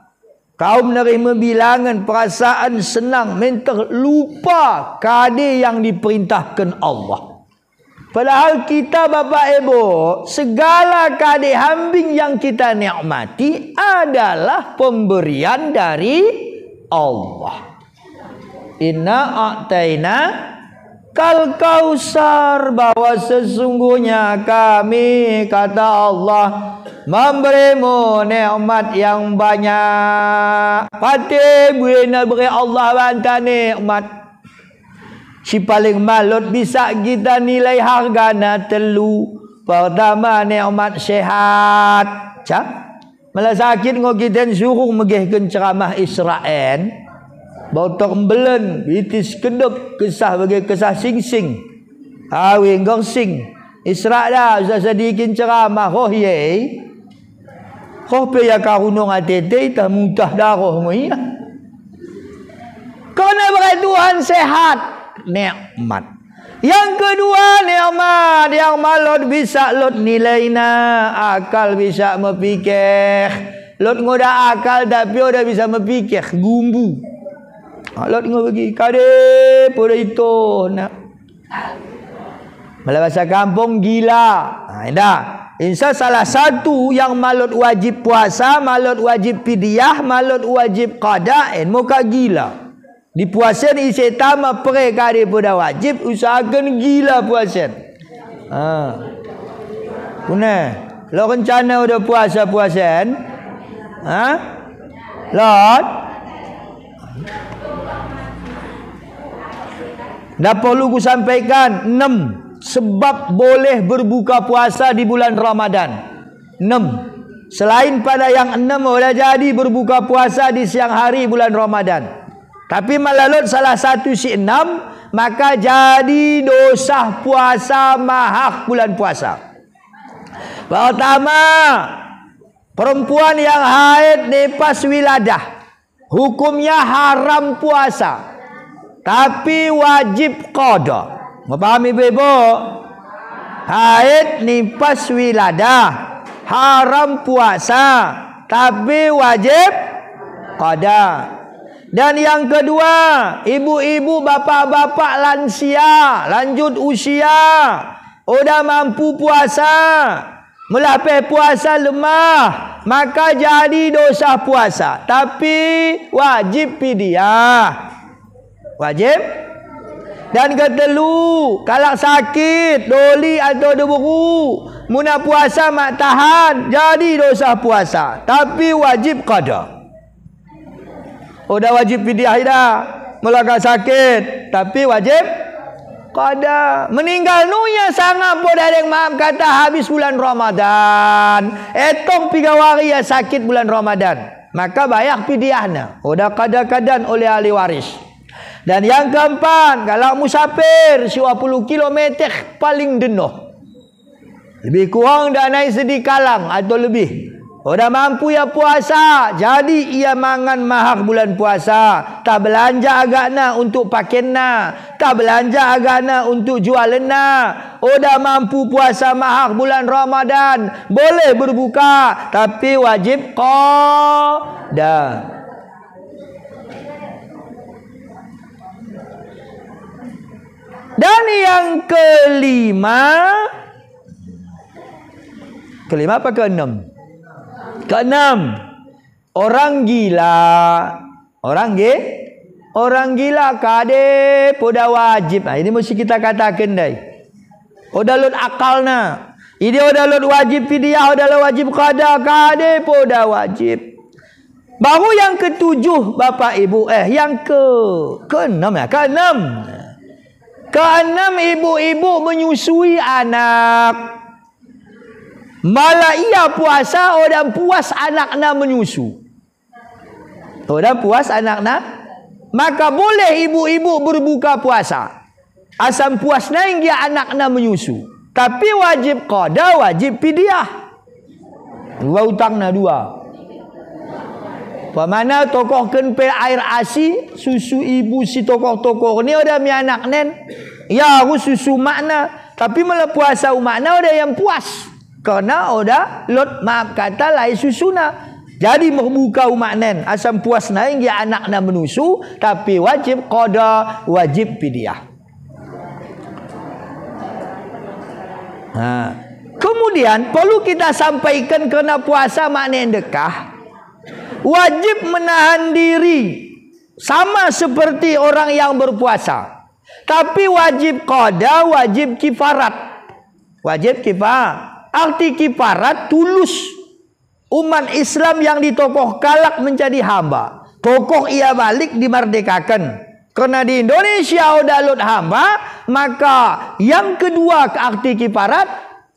Kaum nereh mebilangen, perasaan senang, menter lupa kade yang diperintahken Allah. Padahal kita, Bapak Ibu, segala kade hambing yang kita nikmati adalah pemberian dari Allah. Inna a'tainakal kautsar, bahwa sesungguhnya Kami, kata Allah, memberimu nikmat yang banyak. Pate buena bere Allah banta nikmat. Si paling malot bisa kita nilai hargana tellu. Pertama, nikmat sehat. Ca? Mula sakit ngo kita nsuruh megehken ceramah Isra en. Botok mbelen, bitis kedep, kesah bage kesah singsing. Awe nggersing. Isra dah, usa sedikin ceramah, roh ia. Roh pe ia karunong atete, itah mutah daroh ngo ia. Kerna bere Tuhan sehat, nikmat. Yang kedua, nikmat yang malot bisa lot nilaina, akal bisa mepikeh. Lot ngo dah akal, tapi oda bisa mepikeh, gumbu. Ah, lot ngo bagi, kade pe oda itohna. Mula bahasa kampung, gila. Ah, enda. Insa salah satu yang malot wajib puasa, malot wajib pidyah, malot wajib qada, en mo kak gila. Di puasen ise tama pere kade pe oda wajib, usahaken gila puasen. Ah. Kune, lot rencana oda puasa puasen? Ha? Lot? Nda perlu kusampaikan, enem. sebab boleh berbuka puasa di bulan Ramadan. Enem. Selain pada yang enem, oda jadi berbuka puasa di siang hari bulan Ramadan. Tapi mella lot salah satu si enem, maka jadi dosah puasa mahak bulan puasa. Pertama, perempuan yang haid, nifas, wiladah. Hukumnya haram puasa, tapi wajib qada. Ngo paham, ibu-ibu? Haid, nifas, wiladah, haram puasa, tapi wajib qada. Dan yang kedua, ibu-ibu, bapak-bapak lansia, lanjut usia, oda mampu puasa, mella pe puasa lemah, maka jadi dosah puasa, tapi wajib pidyah. Wajib. Dan ketellu, kalak sakit, doli atau deberu, muna puasa mak tahan, jadi dosah puasa, tapi wajib qada. Oda wajib pidyah ida, mella ka sakit, tapi wajib qada. Meninggal nu ia sangap oda deng maap kata habis bulan Ramadan. Etong piga wari ia sakit bulan Ramadan. Maka bayah pidyahna. Oda kada-kadan oleh ahli waris. Dan yang keempat, kalak musapir, siwah puluh kilometer paling dennoh. Lebih kurang dak nai sedikalang atau lebih. Oda mampu ia puasa, jadi ia mangan mahak bulan puasa. Tah belanja agakna untuk pakenna, tah belanja agakna untuk jualenna. Oda mampu puasa mahak bulan Ramadan, boleh berbuka, tapi wajib qada. Dan yang kelima, kelima apa keenem? Keenem, orang gila. Orang ge-, orang gila kade pe oda wajib. Nah, ini mesti kita kataken dai. Oda lot akalna. Idi oda lot wajib pidyah, oda lot wajib qada, kade pe oda wajib. Baru yang ketujuh, Bapak Ibu, eh, yang ke-, keenam ya, keenam. Keenam, ibu-ibu menyusui anak. Mella ia puasa oda puas anakna menyusu. Oda puas anakna, maka boleh ibu-ibu berbuka puasa. Asal puas nai nggeut anakna menyusu. Tapi wajib qada, wajib pidyah. Dua utangna dua. Umpamana tokohken pe air asi, susu ibu si tokoh-tokoh ni oda mianak nen. Ia harus susu makna. Tapi mella puasa umakna oda ia puas. Kerna oda lot maap kata lai susuna. Jadi merbuka umak nen, asal puas nai nggeut anakna menyusu, tapi wajib qada, wajib pidyah. Nah, kemudian perlu kita sampaiken kerna puasa mak nen ndekkah, wajib menahan diri sama seperti orang yang berpuasa. Tapi wajib qada, wajib kifarat. Wajib kifa-, arti kifarat tulus umat Islam yang ditokoh kalak menjadi hamba. Tokoh ia balik dimerdekaken. Kerna di Indonesia oda lot hamba, maka yang kedua arti kifarat,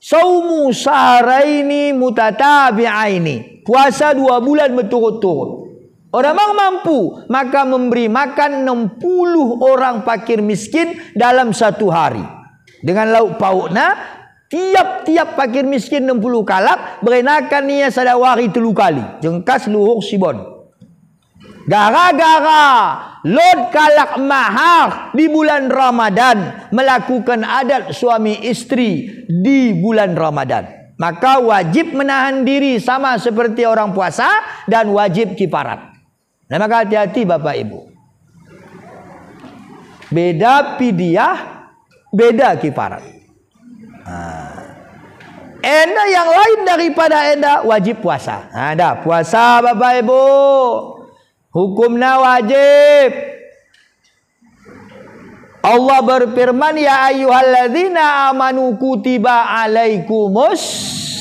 saumu syahraini mutatabi'aini. Puasa dua bulan berturut-turut. Oda mang mampu, maka memberi makan enam puluh orang fakir miskin dalam satu hari. Dengan lauk paukna, tiap-tiap fakir miskin enam puluh kalak, berenakan ia sada wari tellu kali, jengkas luhur sibon. Gara-gara lot kalak mahar di bulan Ramadan, melakukan adat suami istri di bulan Ramadan, maka wajib menahan diri sama seperti orang puasa dan wajib kifarat. Nah, maka hati-hati, Bapak Ibu. Beda pidyah, beda kifarat. Nah. Enda yang lain daripada enda wajib puasa. Nah, dah, puasa, Bapak Ibu. Hukumna wajib. Allah berfirman, "Ya ayyuhalladzina amanu kutiba alaikumus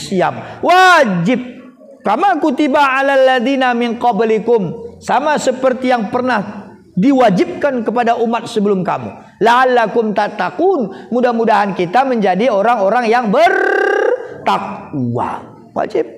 siyam." Wajib. Kama kutiba alal ladzina min qablikum. Sama seperti yang pernah diwajibkan kepada umat sebelum kamu. La'allakum tattaqun, mudah-mudahan kita menjadi orang-orang yang bertakwa. Wajib.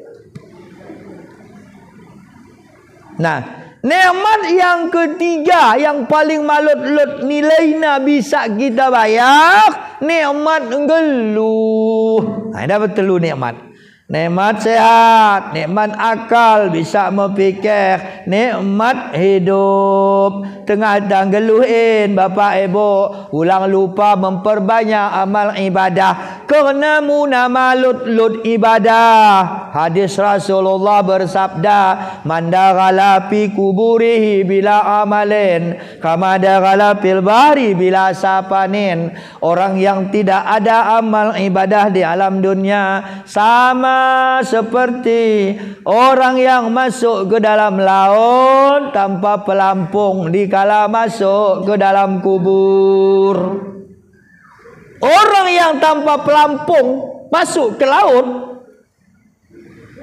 Nah, nikmat yang ketiga yang paling malot-lot nilaina bisa kita bayak, nikmat nggelluh. Nah, enda betelu nikmat. Nikmat sehat, nikmat akal, bisa mepikér, nikmat hidup. Tengah tanggeluh en, Bapak Ibu, ulang lupa memperbanyak amal ibadah. Kerna muna malot-lot ibadah. Hadis Rasulullah bersabda, "Man dakhala fi quburihi bila amalin, kama dakhala fil bahri bila safanin." Orang yang tidak ada amal ibadah di alam dunia sama seperti orang yang masuk ke dalam laut tanpa pelampung dikala masuk ke dalam kubur. Orang yang tanpa pelampung masuk ke laut,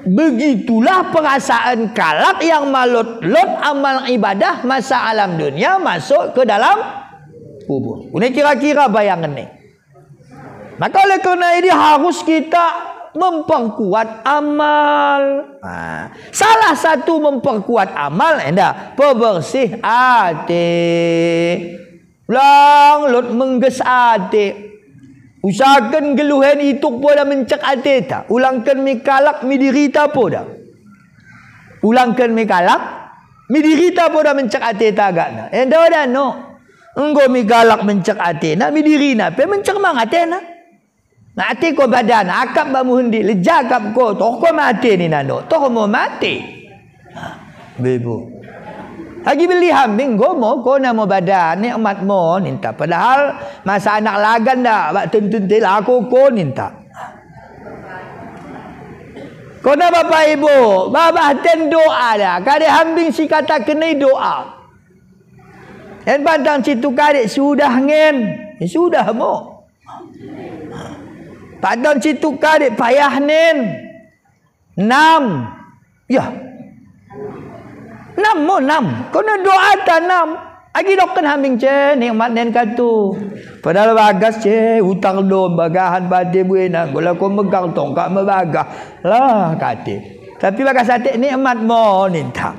begitulah perasaan kalak yang malot-lot amal ibadah masa alam dunia masuk ke dalam kubur. Ini kira-kira bayangenna. Maka oleh kerna ini harus kita memperkuat amal. Nah, salah satu memperkuat amal, enda, pebersih ate. Ulang lot mengges ate. Usahaken nggelluh en ituk poda mencek ateta. Ulangken mi kalak mi dirita poda. Ulangken mi kalak mi dirita poda mencek ateta agakna. Enda oda no. Enggo mi kalak mencek atena, mi dirina pe mencek mang atena. Nah, ate ko badan, akap bak muhendi, leja akap ko, toh ko mate nina no, toh mo mate. Nah, bebo. Agi beli hambing, enggo mo, kona mo badan, nikmat mo, ninta. Padahal masa anak lagan dah, bak tentun tela ko, ko ninta. Kona Bapak Ibu, babah ten doa dah, kade hambing sikataken i doa. En pantang cituk kade sudah ngen, ya sudah mo. Pantang cituk kade payah nen. Nam. Yah. Nam mo, nam. Kona doata nam. Agi dokken hambing, ce, nikmat nen katu. Padahal bagas, ce, utar dom bagahen bade buena. Enggo la ko megang tongkat mebagah. Lah, kate. Tapi bagas ate nikmat mo, ninta.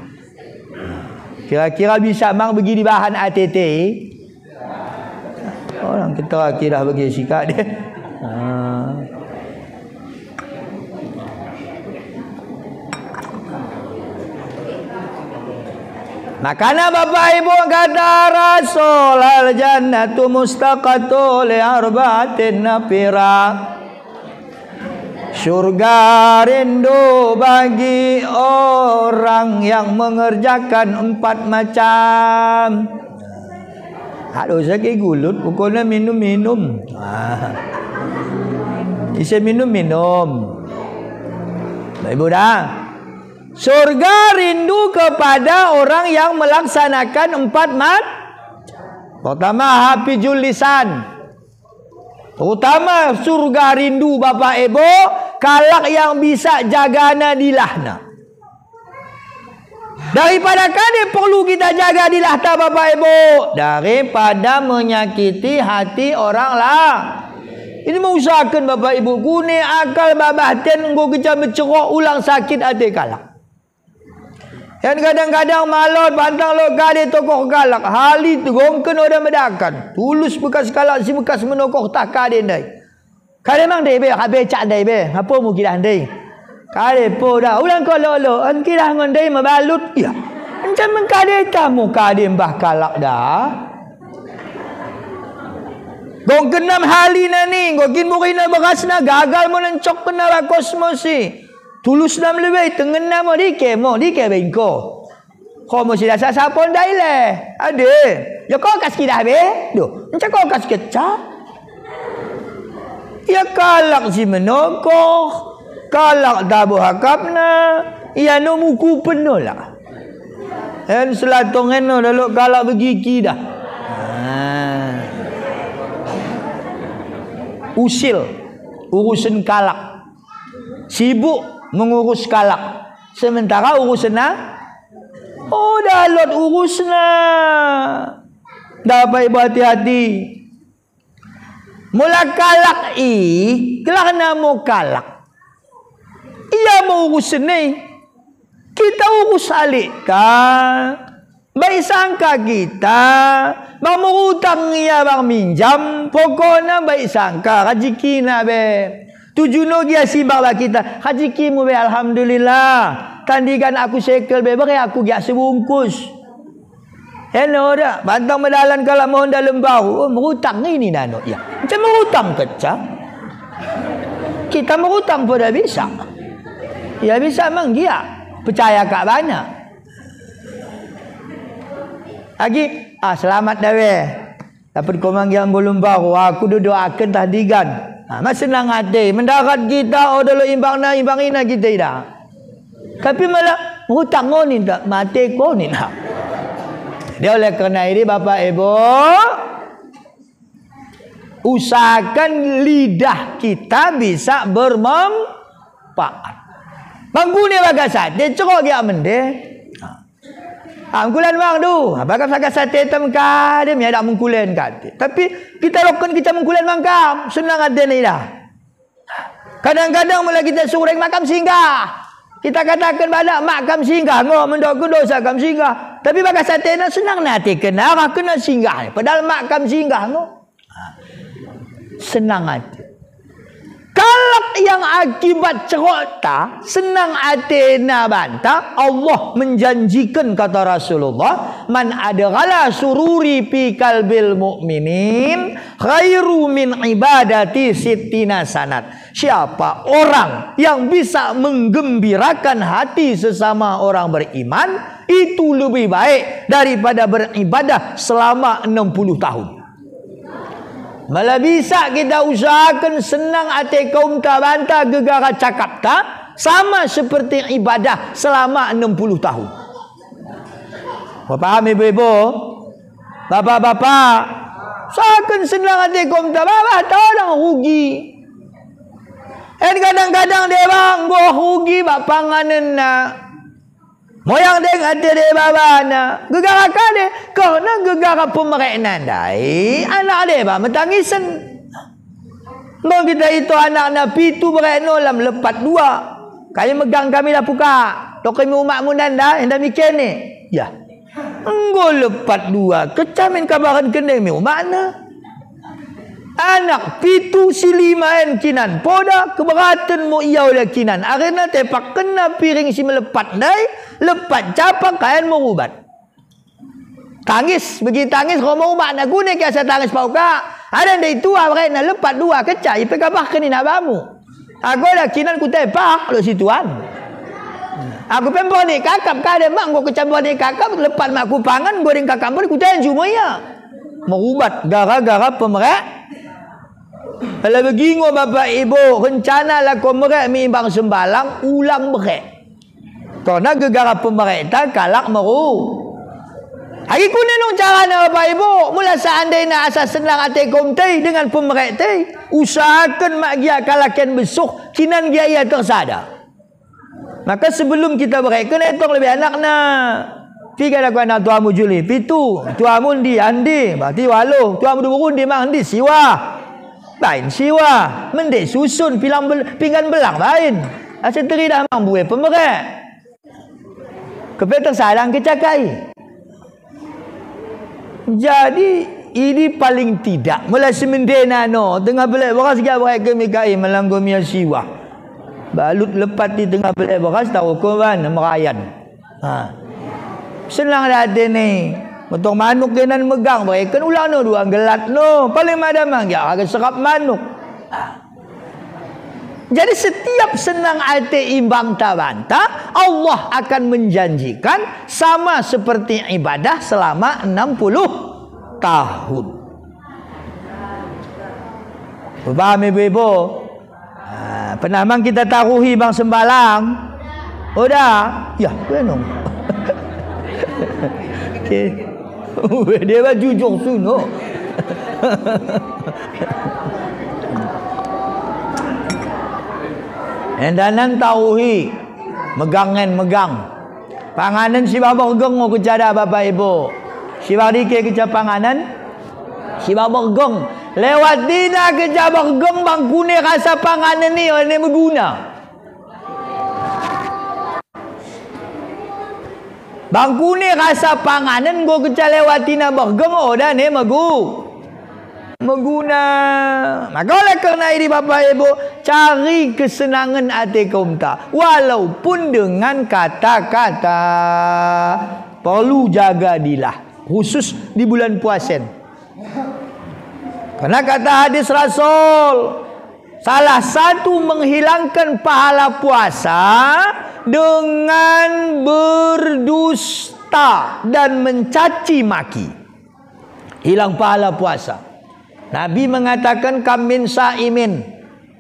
Kira-kira bisa mang begi dibahan atete? Orang kira-kira begi sikak deh. Ah. Makana Bapak Ibu kata Rasul, "Al jannatu mustaqatu li arba'atin nafira." Surga rindu bagi orang yang mengerjakan empat macam. Aduh, saki gulut, pokokna minum-minum. Ah. Ise minum-minum. Bapak Ibu dah. Surga rindu kepada orang yang melaksanakan empat mat-, pertama, hafizul lisan. Terutama surga rindu Bapak Ibu, kalak yang bisa jagana dilahna. Daripada kade perlu kita jaga dilahta Bapak Ibu? Daripada menyakiti hati orang lain. Ini mo usahaken Bapak Ibu, kune akal babah ten enggo geja mecerok ulang sakit ate kalak. Yan kadang-kadang malot pantang lot kade tokoh kalak, hali tegongken oda medakan. Tulus bekas kalak si bekas menokoh tah kade ndai. Kade mang ndai be, ha becak ndai be, ngapo mo kidah ndai. Kade poda, ulang ko lolo, en kidah ngo ndai mebalut. Iya. Encam mengkade tah mo kade mbah kalak dah. Gongken nam hali nani, gongken burina berasna gagal mo nencokkenna bakos mo si. Tulus nam lebei, tengenna mo dike mo, dike be engko. Ko mo si dasa sapo ndai le. Ade, ya kokas kidah be. Duh, enca kokas keca. Ya kalak si menokoh, kalak tabo akapna, ya no mukupen no lah. En selatong en no, lalo kalak begigi dah. Ah. Usil, urusen kalak. Sibuk mengurus kalak. Sementara urusenna, Oda lot urusna. Ndai bapa ibu, hati-hati. Mula kalak i, gelarna mo kalak. Ia mo urusna i. Kita urus alik ka. Baik sangka kita, bang merutang ia, bang minjam, pokokna baik sangka rajekina be. Tuju nogi ia sibar bak kita, rajekimu be alhamdulillah. Tandigan aku sekel be, bere aku giak sebungkus. Eno da, bantang medalan kalak mo ndalan baru, oh, merutang ini nano ia. Macam merutang keca. Kita merutang pe oda bisa. Ia bisa menggiak, percaya kak bana. Agi, ah, selamat da we. Dapet ko manggiak mbalu mbaru, aku dodoaken Tandigan. Ah, ma senang ate, mendarat kita, oda lot imbangna, imbang ina kita idah. Tapi malah merutang ngo ninta, mate ko ninta. Jadi oleh karena ini, Bapak Ibu, usahakan lidah kita bisa bermanfaat. Menggune bagas ate, cerok giak mende. Ah, mengkulen bang du. Ah, bagas-bagas ate tem kade, mi dak mengkulen kade. Tapi kita loken kita mengkulen bang kam, senang atena idah. Kadang-kadang mula kita sureng, mak kam singgah. Kita kataken bana, mak kam singgah ngo, mendok kudosa kam singgah. Tapi bagas atena senang ate kena, arah kena singgah. Padahal mak kam singgah ngo. Senang ate. Kalak yang akibat cerokta, senang atena banta, Allah menjanjiken, kata Rasulullah, "Man adkhala sururi fi qalbil mu'minin khairu min ibadati sittina sanat." Siapa orang yang bisa menggembirakan hati sesama orang beriman, itu lebih baik daripada beribadah selama enam puluh tahun. Mula bisa kita usahaken senang ate kaumta banta gegara cakapta, sama seperti ibadah selama enam puluh tahun. Paham ibu-ibu? Bapak-bapak, usahaken senang ate kaumta, babah tau dang rugi. En kadang-kadang deba enggo rugi bak panganenna. Moyang deng ate deba bana, gegara kade, kerna gegara pemerekna ndai, anak deba metangisen. Enggo kita ito anakna pitu berek nola melepat dua. Kai megang kami dah pukak, loken mi umakmu nanda, enda mi kene. Yah. Enggo lepat dua, keca min kabarken deng mi umakna. Anak pitu, si lima en kinan poda, keberaten mo ia oleh kinan. Akhirna tepakkenna piring si melepat ndai, lepat capak ka en merubat. Tangis, begi tangis, roh mo umakna, gune ke asa tangis pau ka. Ade ndai tua berekna lepat dua, keca, ipe kabarken ina bamu. Aku dah kinan kutepak, lo si tuan. Aku pe mberni kakap kade mak, enggo keca mberni kakap, lepat mak kupangan, enggo deng kakap mberni kutenju mo ia. Merubat gara-gara pemerek. Ala begi ngo Bapak Ibu, rencana lako merek mi imbang sembalang, ulang berek. Kerna gegara pemerekta kalak meru. Agi kune nung carana Bapak Ibu, mula seandaina asa senang ate kaumta i dengan pemerekta i, usahaken mak giak kalak en besuh, kinan giak ia tersada. Maka sebelum kita bereken, etong lebih anakna. Piga dako anak tuamu Juli? Pitu. Tuamu ndi? Andi. Berarti waluh. Tuamu Duburu ndi mang? Ndi? Siwah. Bain siwah. Mende susun, pilang bel-, pinggan belang bain. Asa teridah mang mbue pemerek. Kepe tersadang kecak i. Jadi, idi paling tidak, mula si mendena no, tengah belek beras giak bereken mi ka i, mula enggo mi ia siwah. Balut lepat i tengah belek beras, taruh ko ban, merayan. Ha. Senang dah atena i. Metong manuk genan megang, bereken ulang no, dua gelat no. Paling madam mang, ya, harga serap manuk. Ha. Jadi, setiap senang ate imbangta banta, Allah akan menjanjikan sama seperti ibadah selama enam puluh tahun. Paham, ibu-ibu? Ah, pernah mang kita taruhi bang sembalang? Oda? Ya, kuenong. Oke. Deba jujur suno. Enda nan taruhi, megang en, megang. Panganen sibah bergeng ngo keca dah, Bapak Ibu. Sibah dike keca panganen, sibah bergeng. Lewatina keca bergeng, bangkune rasa panganen i, oda ne meguna. Bangkune rasa panganen enggo keca lewatina bergeng, oda ne megu- meguna. Maka oleh kerna idi, Bapak Ibu, cari kesenangen ate kaumta, walaupun dengan kata-kata. Perlu jaga dilah, khusus di bulan puasa en. Kerna kata hadis Rasul, salah satu menghilangkan pahala puasa dengan berdusta dan mencaci maki. Hilang pahala puasa. Nabi mengatakan, "Kam min saimin,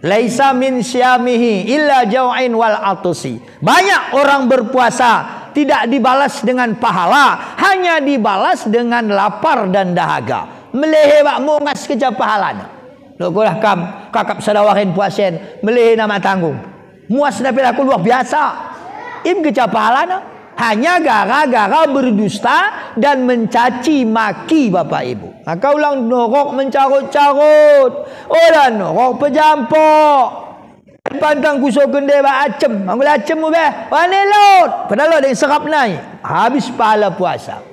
laisa min siyamihi illa jau'in wal atasi." Banyak orang berpuasa, tidak dibalas dengan pahala, hanya dibalas dengan lapar dan dahaga. Melehe bak mongas keca pahalana. Lot ko dah kam, kakap sada wari en puasa en, melehe na mak tanggung. Muasna pe lako luar biasa. Imo keca pahalana. Hanya gara-gara berdusta dan mencaci maki, Bapak Ibu. Maka ulang norok mencarut-carut. Oda norok pejampok. Pantang kusoken deba acem. Anggo la acem mu be, oda ne lot. Padahal lot deng serap nai. Habis pahala puasa.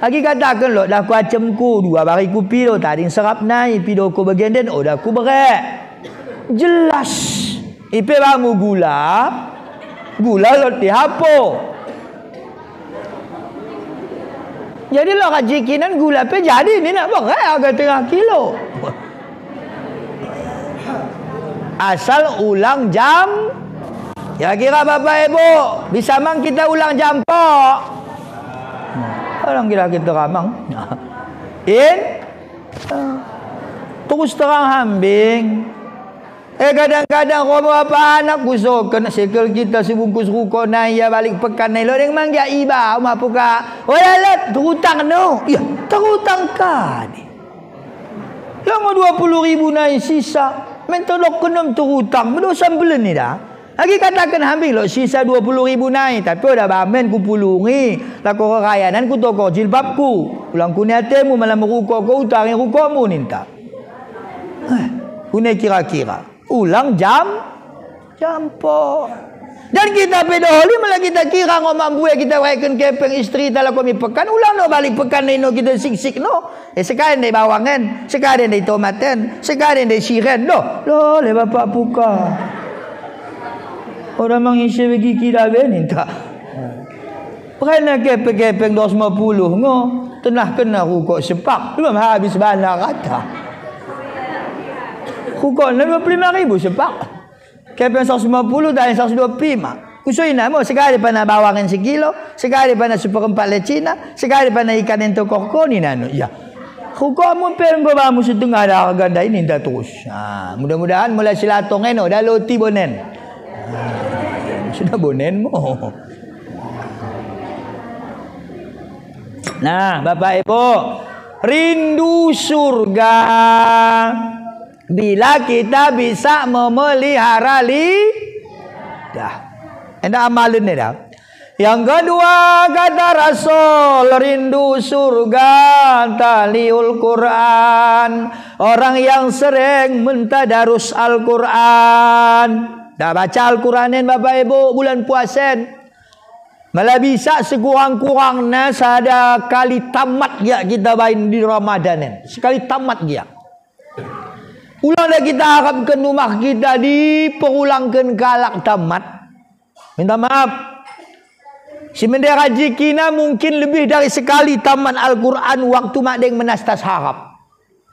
Agi kataken lot dah kuacemku, dua wari kupido, tading serap nai, pido ko bagenden, oda kuberek. Jelas. I pe bamu gula, gula lot dihapo. Jadi lot rajikinan gula pe jadi nina, berek harga tengah kilo. Asal ulang jam. Ya kira Bapak Ibu, bisa mang kita ulang jampok. Ulang kira kita ramang. In? Terus terang hambing. Eh, kadang-kadang ko bapa anak kusoken sekel kita sebungkus rukok nai, ya balik pekan nai, lot deng manggiak iba, uma puka. Oda lot, terutang no. Iya, terutang kade. Lango dua puluh ribu nai sisa, men todok kenom terutang, medosa mbelen i dah. Agi kataken hambing lot sisa dua puluh ribu nai, tapi oda bamen kupulungi, lako rerayanan kutokor jilbabku. Ulang kune atemu, malah merukok ko utangi rukokmu ninta. Eh, kune kira-kira. Ulang jam, jampok. Dan kita pe doholi mula kita kira ngo mambue kita bereken kepeng istrita lako mi pekan, ulang no balik pekan nai no kita siksik no. Eh, sekali ndai bawang en, sekali ndai tomat en, sekali ndai siren, doh. Loh, le bapak puka. Oda mangise begi kita be ninta. Bereken kepeng-kepeng dua ratus lima puluh ngo, tenah kena rukok sepak, belum habis bana rata. Rukokna dua puluh lima ribu sepak. Kepeng seratus lima puluh, tading seratus dua puluh lima. Kusoina mo, sekali pana bawang en sekilo, sekali pana seperempat lecina, sekali pana ikan en tokor ko nina no. Iya. Rukokmu pe enggo bamu setengah harga ndai ninta terus. Ah, mudah-mudahan mulai Silatong en oda lot i bonen. Ah, sudah bonen mo. Nah, Bapak Ibu, rindu surga bila kita bisa memelihara lidah. Enda amalen enda. Yang kedua, kata Rasul, rindu surga taliul Qur'an. Orang yang sering mentadarus Al-Qur'an. Dah baca Al-Qur'an en, Bapak Ibu, bulan puasa en. Mula bisa sekurang-kurangna sada kali tamat gia kita bain di Ramadan en. Sekali tamat gia. Ulang dah kita harapken rumah kita diperulangken kalak tamat. Minta maaf. Si mende rajikina mungkin lebih dari sekali tamat Al-Qur'an waktu mak deng menastas harap.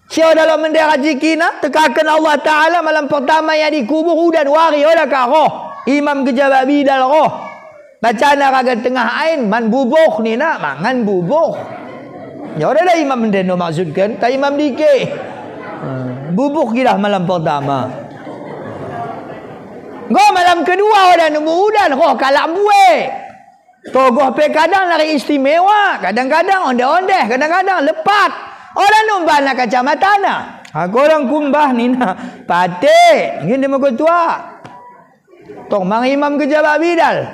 Si oda lot mende rajikina, tekaken Allah Ta'ala malam pertama ia dikubur udan wari oda kah roh. Imam kejabak bidal roh. Bacana ragad tengah ain, man bubuh nina, mangan bubuh. Ya oda dah imam enden no maksudken, tah imam dike. Eh, bubuh kidah malam pertama. Enggo malam kedua oda nemu udan, roh kalak mbue. Togoh pe kadang nari istimewa, kadang-kadang ondeh-ondeh, kadang-kadang lepat. Oda numbana kacamatana. Aku orang kumbah nina, pate, ngin demo ketua. Tong mang imam kejabak bidal.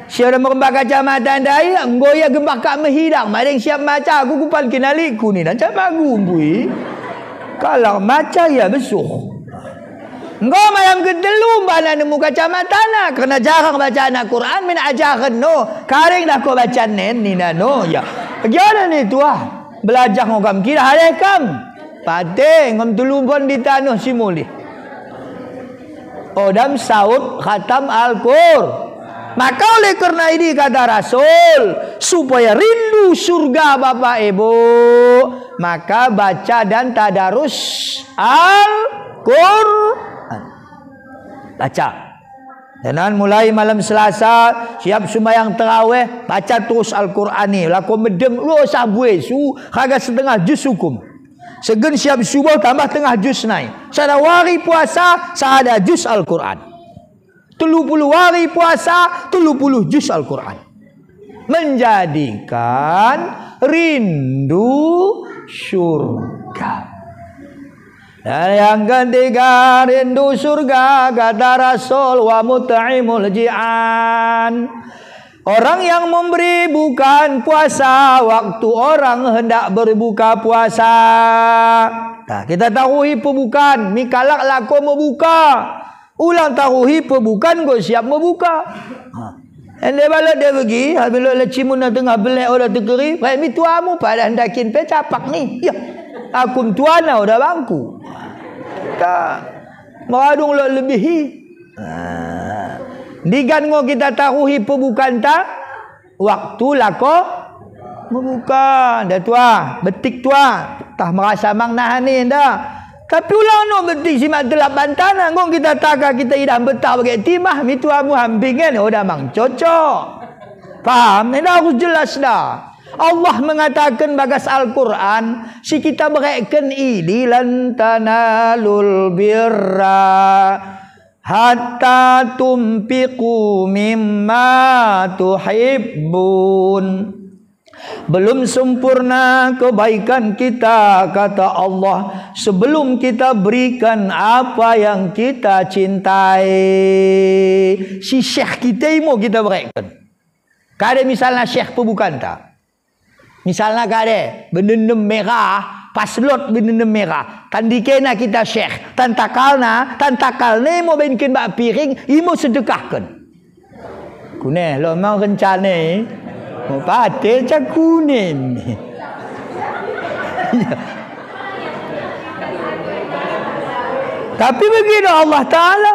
Si oda merembah kacamata ndai, enggo ia gembah kak mehidang, madeng siap maca, aku kupan kinalikku nina, cak magumbu i. Kalak maca ia besuh. Enggo malam ketellu mbana nemu kacamatana, kerna jarang bacana Qur'an, min ajarken no, karing dah ko baca nen, nina no, ia. Bagi oda ni tuah, belajar ngo kam, kira haleh kam. Pate, ngem tellu bon di tanoh si mulih. Oda msaut khatam Al-Qur. Maka oleh kerna idi kata Rasul, supaya rindu surga Bapak Ibu, maka baca dan tadarus Al-Qur'an. Baca. Dengan mulai malam Selasa, siap sumbayang terawih, baca terus Al-Qur'an i. Lako medem, lo sah buesu, kaga setengah juz ukum. Segen siap subuh tambah tengah juz nai. Sada wari puasa, sada juz Al-Qur'an. Tellu puluh wari puasa, tellu puluh juz Al-Qur'an. Menjadikan rindu surga. Dan yang ketiga, rindu surga, kata Rasul, wa mut'imul ji'an. Orang yang memberi bukaan puasa waktu orang hendak berbuka puasa. Nah, kita taruhi pebukaan, mi kalak lako mebuka. Ulang taruhi pebukaan enggo siap mebuka. Ha. Ende balot de begi, ha, balot lecimun na tengah belek oda tekeri, baik mi tuamu padah ndakin pe capak ni. Yah, aku mtuana oda bangku. Ka, meradung lot lebih i. Ha. Ndigan ngo kita taruhi pebukaanta, waktu lako mebuka, nda tuah, betik tuah, tah merasa mang nahan i, nda. Tapi ulang no betik si mak telap bantana, enggo kita taka kita idah mbetah bage timah, mi tuamu hambingen, oda mang cocok. Paham? Nda harus jelas nda. Allah mengataken bagas Al-Qur'an, si kita bereken idi, lan tanalul birra hatta tunfiqu mimma tuhibbun. Belum sempurna kebaikan kita, kata Allah, sebelum kita berikan apa yang kita cintai. Si syekh kita imo kita bereken. Kade misalna syekh pebukaanta. Misalna kade, benennem merah, pas lot benennem merah. Tandikena kita syekh, tantakalna, tantakalna imo bainken bak piring, imo sedekahken. Kune, lot mang rencana i, mo pate cak kune mi. Tapi begi do Allah Ta'ala.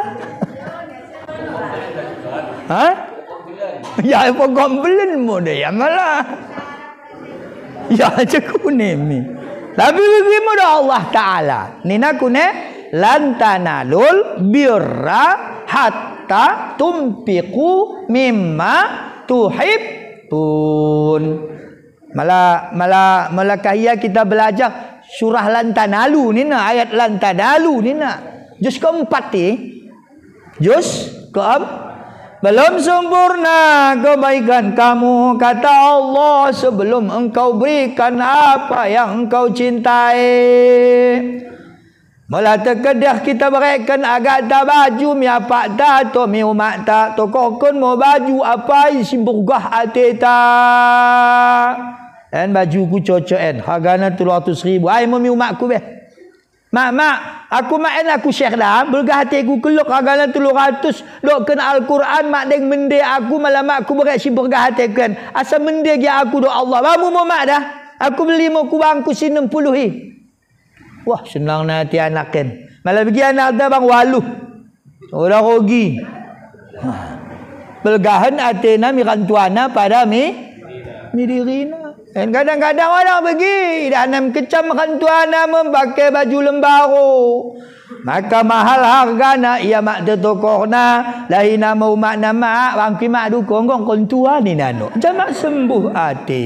Ha? Ya, pokok belen mo de, ya malah. Ya, cak kune mi. Tapi begi mo do Allah Ta'ala. Nina kune, lan tanalul birra hatta tunfiqu mimma tuhibbun. Mala, mala, mala kahia kita belajar surah Lan Tanalu nina, ayat Lan Tanalu nina. Juz keempat i. Juz keem-, belum sempurna kebaikan kamu, kata Allah, sebelum engkau berikan apa yang engkau cintai. Mula tekedeh kita bereken agakta baju mi apakta atau mi umakta, tokohken mo baju apai si mbergah ateta. En bajuku cocok en, hargana tellu ratus ribu. Ai mo mi umakku beh. Mak, mak, aku mak en aku syekh da, mbergah ateku kellok hargana tellu ratus, dokken Al-Qur'an mak deng mende aku, mala makku berek si mbergah ateku en. Asa mende gia aku dok Allah. Bamu mo mak da. Aku beli mo kubangku si enem puluh i. Wah, senangna ate anak en. Mala begi anakta bang waluh. Oda rogi. Mbergahen atena mi orang tuana pada mi, mi dirina. En kadang-kadang oda begi, idahna mi kecam orang tuana mempake baju lembaro. Maka mahal hargana ia mak tetokohna, laina mo umakna mak, bangku i mak dukong, enggo kon tua nina no. Janah mak sembuh ate.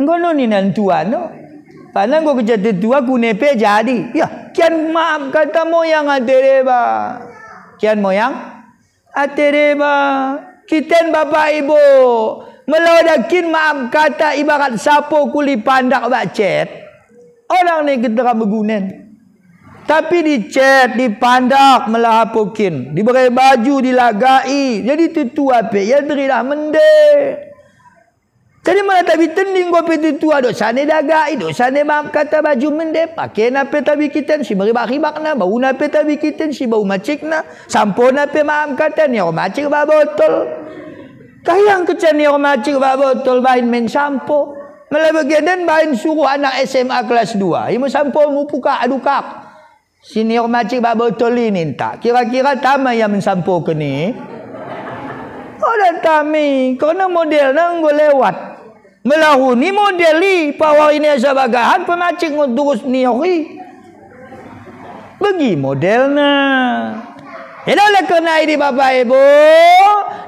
Enggo no nina ntua no. Pahna enggo keja tetua kune pe jadi. Yah, kian maap kata moyang ate deba. Kian moyang ate deba. Kita en Bapak Ibu, mella oda kin maap kata ibarat sapo kuli pandak bak cet. Oda nai keteram beguna en. Tapi dicet, dipandak, mella hapokin, dibere baju, dilagai. Jadi tetua pe ia teridah mende. Jadi mella tabi tending nggo pe tetua, dosa ne dilagai, dosa ne maap kata baju mende, pakena pe tabi kiten simeribak-ribakna, bauna pe tabi kiten sibau macikna, sampona pe maap kata nior macik bak botol. Kaiang keca nior macik bak botol bain main sampo. Mella bage den bain suruh anak S M A kelas dua. Imo sampomu pukak adukak. Si nior macik bak botol i ninta. Kira-kira tama ia mensampoken i? Oda tama i, kerna modelna enggo lewat. Mella runi model i, pawari ne asa bagahan pemacik ngo turus nior i. Begi modelna. Jadi oleh kerna idi Bapak Ibu,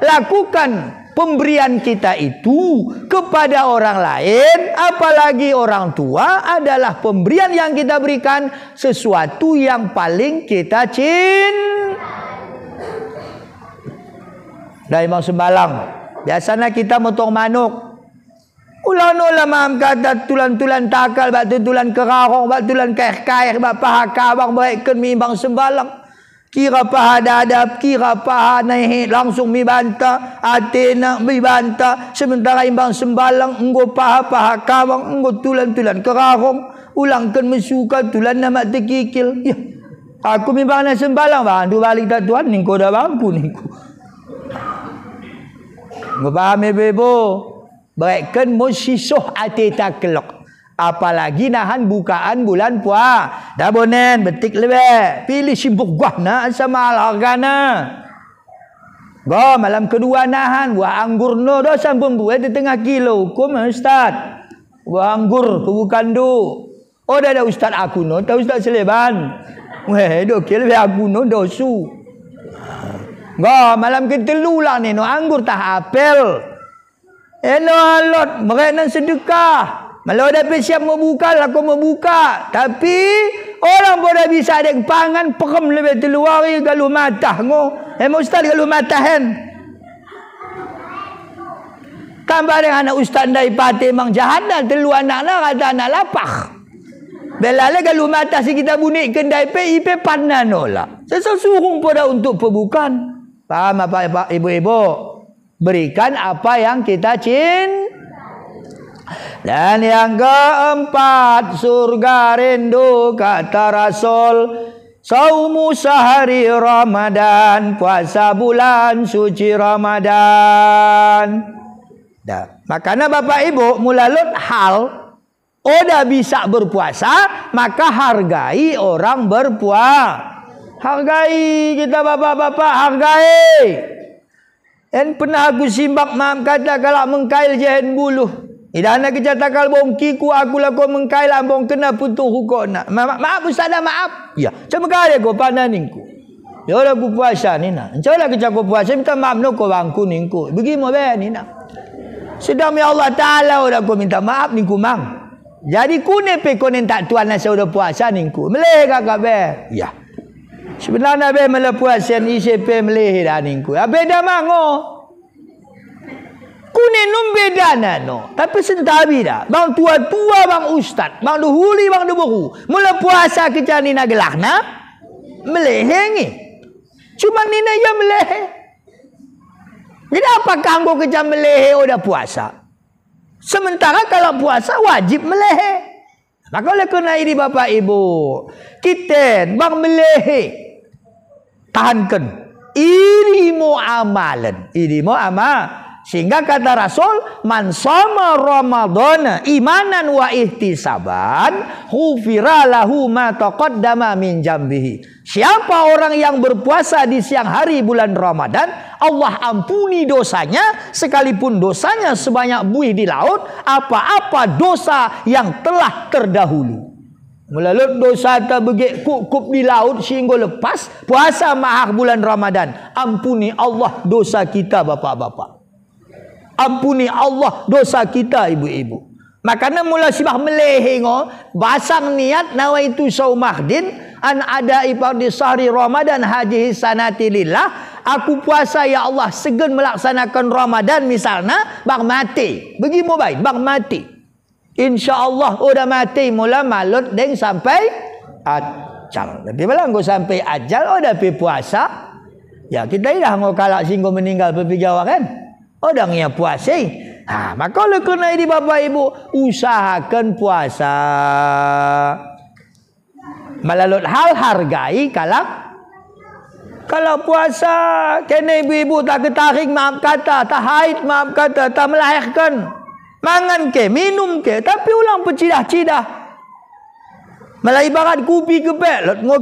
lakukan pemberian kita itu kepada orang lain, apalagi orang tua, adalah pemberian yang kita berikan sesuatu yang paling kita cin-. Ndai imbang sembalang. Biasana kita motong manuk. Ulang nola maap kata tulan-tulan takal, bak tulan kerarong, bak tulan kaer-kaer, bak paha kabang, bereken mi imbang sembalang. Kira paha dadap, kira paha nehe, langsung mi banta, atena mi banta, sementara imbang sembalang, enggo paha-paha kabang, enggo tulan-tulan kerarong, ulangken mesuka tulanna mak tekikil. Yah, aku mi imbangna sembalang, bandu balik ta tuan, ningku oda bangku, ningku. Enggo paham ibu-ibu? Bereken mo si soh ateta kelek. Apalagi nahan bukaan bulan pua-, dabo nen, betik lebe. Pilih si begahna asa mahal hargana. Go, malam kedua nahan, buah anggur no, dosa mbue tetengah kilo, ukum, Ustaz. Buah anggur, pebukaan du. Oda da ustad aku no, tah ustad Seleban. Weh, dokel weh aku no, dosu. Enggo, malam ketellu lak neno anggur tah apel. Eno alot, merek nan sedekah. Mula oda pe siap mebuka, lako mebuka. Tapi, orang pe oda bisa dek pangan, perem lebe tellu ari, galuh matah ngo. Eh, Ustad galuh matah en. Tambah dengan anak ustad ndai pate mang jahana, tellu anakna rata anak lapah. Bella le galuh matah si kita bunikken ndai pe, i pe panna nola. Sesesuhung pe oda untuk pebukaan. Paham apa, apa, ibu-ibu? Berikan apa yang kita cin-. Dan yang keempat, surga rindu, kata Rasul. Saumu sahri Ramadan, puasa bulan suci Ramadan. Dah, makana Bapak Ibu, mula lot hal oda bisa berpuasa, maka hargai orang berpua-, hargai kita bapak-bapak, hargai. En pernah aku simbak maap kata kalak mengkail jehen buluh. Idahna keca takal bongkiku, aku lako mengkail ambong kena puntung rukokna. Ma-, ma-, maap ustad dah, maap. Ya, cemekare ko panna ningku. Ya oda kupuasa nina. Ncola keca kupuasa, minta maap no ko bangku ningku. Begi mo be nina. Sedang mi Allah Taala oda ko minta maap ningku mang. Jadi kune pe ko nen tak tuan asa oda puasa ningku. Melehe kaka be. Ya. Sebenarna be mella puasa en ise pe melehe dah ningku. Ah, beda ma ngo. Kune no bedana no. Tapi sentabi dah. Bang tua-tua, bang ustad, bang dehuli, bang diberu. Mula puasa keca nina gelahna, melehe nge. Cuma nina ia melehe. Jadi apakah enggo keca melehe oda puasa? Sementara kalau puasa wajib melehe. Maka oleh kerna idi bapak ibu, kiten bang melehe, tahanken. Idi mo amalen, idi mo ama-. Sehingga kata Rasul, "Man shoma Ramadana imanan wa ihtisaban, ghufira lahu ma taqaddama min dzambihi." Siapa orang yang berpuasa di siang hari bulan Ramadan, Allah ampuni dosanya, sekalipun dosanya sebanyak buih di laut, apa-apa dosa yang telah terdahulu. Mula lot dosata begek kukkup di laut si enggo lepas, puasa mahar bulan Ramadan, ampuni Allah dosa kita, bapak-bapak. Ampuni Allah dosa kita, ibu-ibu. Makana mula sibah melehe ngo, basang niat, nawaitu shauma ghadin, an ada'i fardhi shahri Ramadan hadhihi sanati lillah, aku puasa, ya Allah, segen melaksanaken Ramadan misalna, bang mate. Begi mo bain, bang mate. Insya Allah oda mate mula malot deng sampai at-. Ajal. Tapi bala enggo sampe ajal, oda pe puasa. Ya, kita idah ngo kalak si enggo meninggal pe piga wah kan? Oda ngo ia puasa. Ha, maka oleh kerna idi Bapak Ibu, usahaken puasa. Mula lot hal hargai kalak, kalak puasa, kene ibu-ibu taketaring maap kata, tahaid maap kata, tamelahirken. Mangan ke, minum ke, tapi ulang pecidah-cidah. Mula ibarat kupi kepe, lot ngo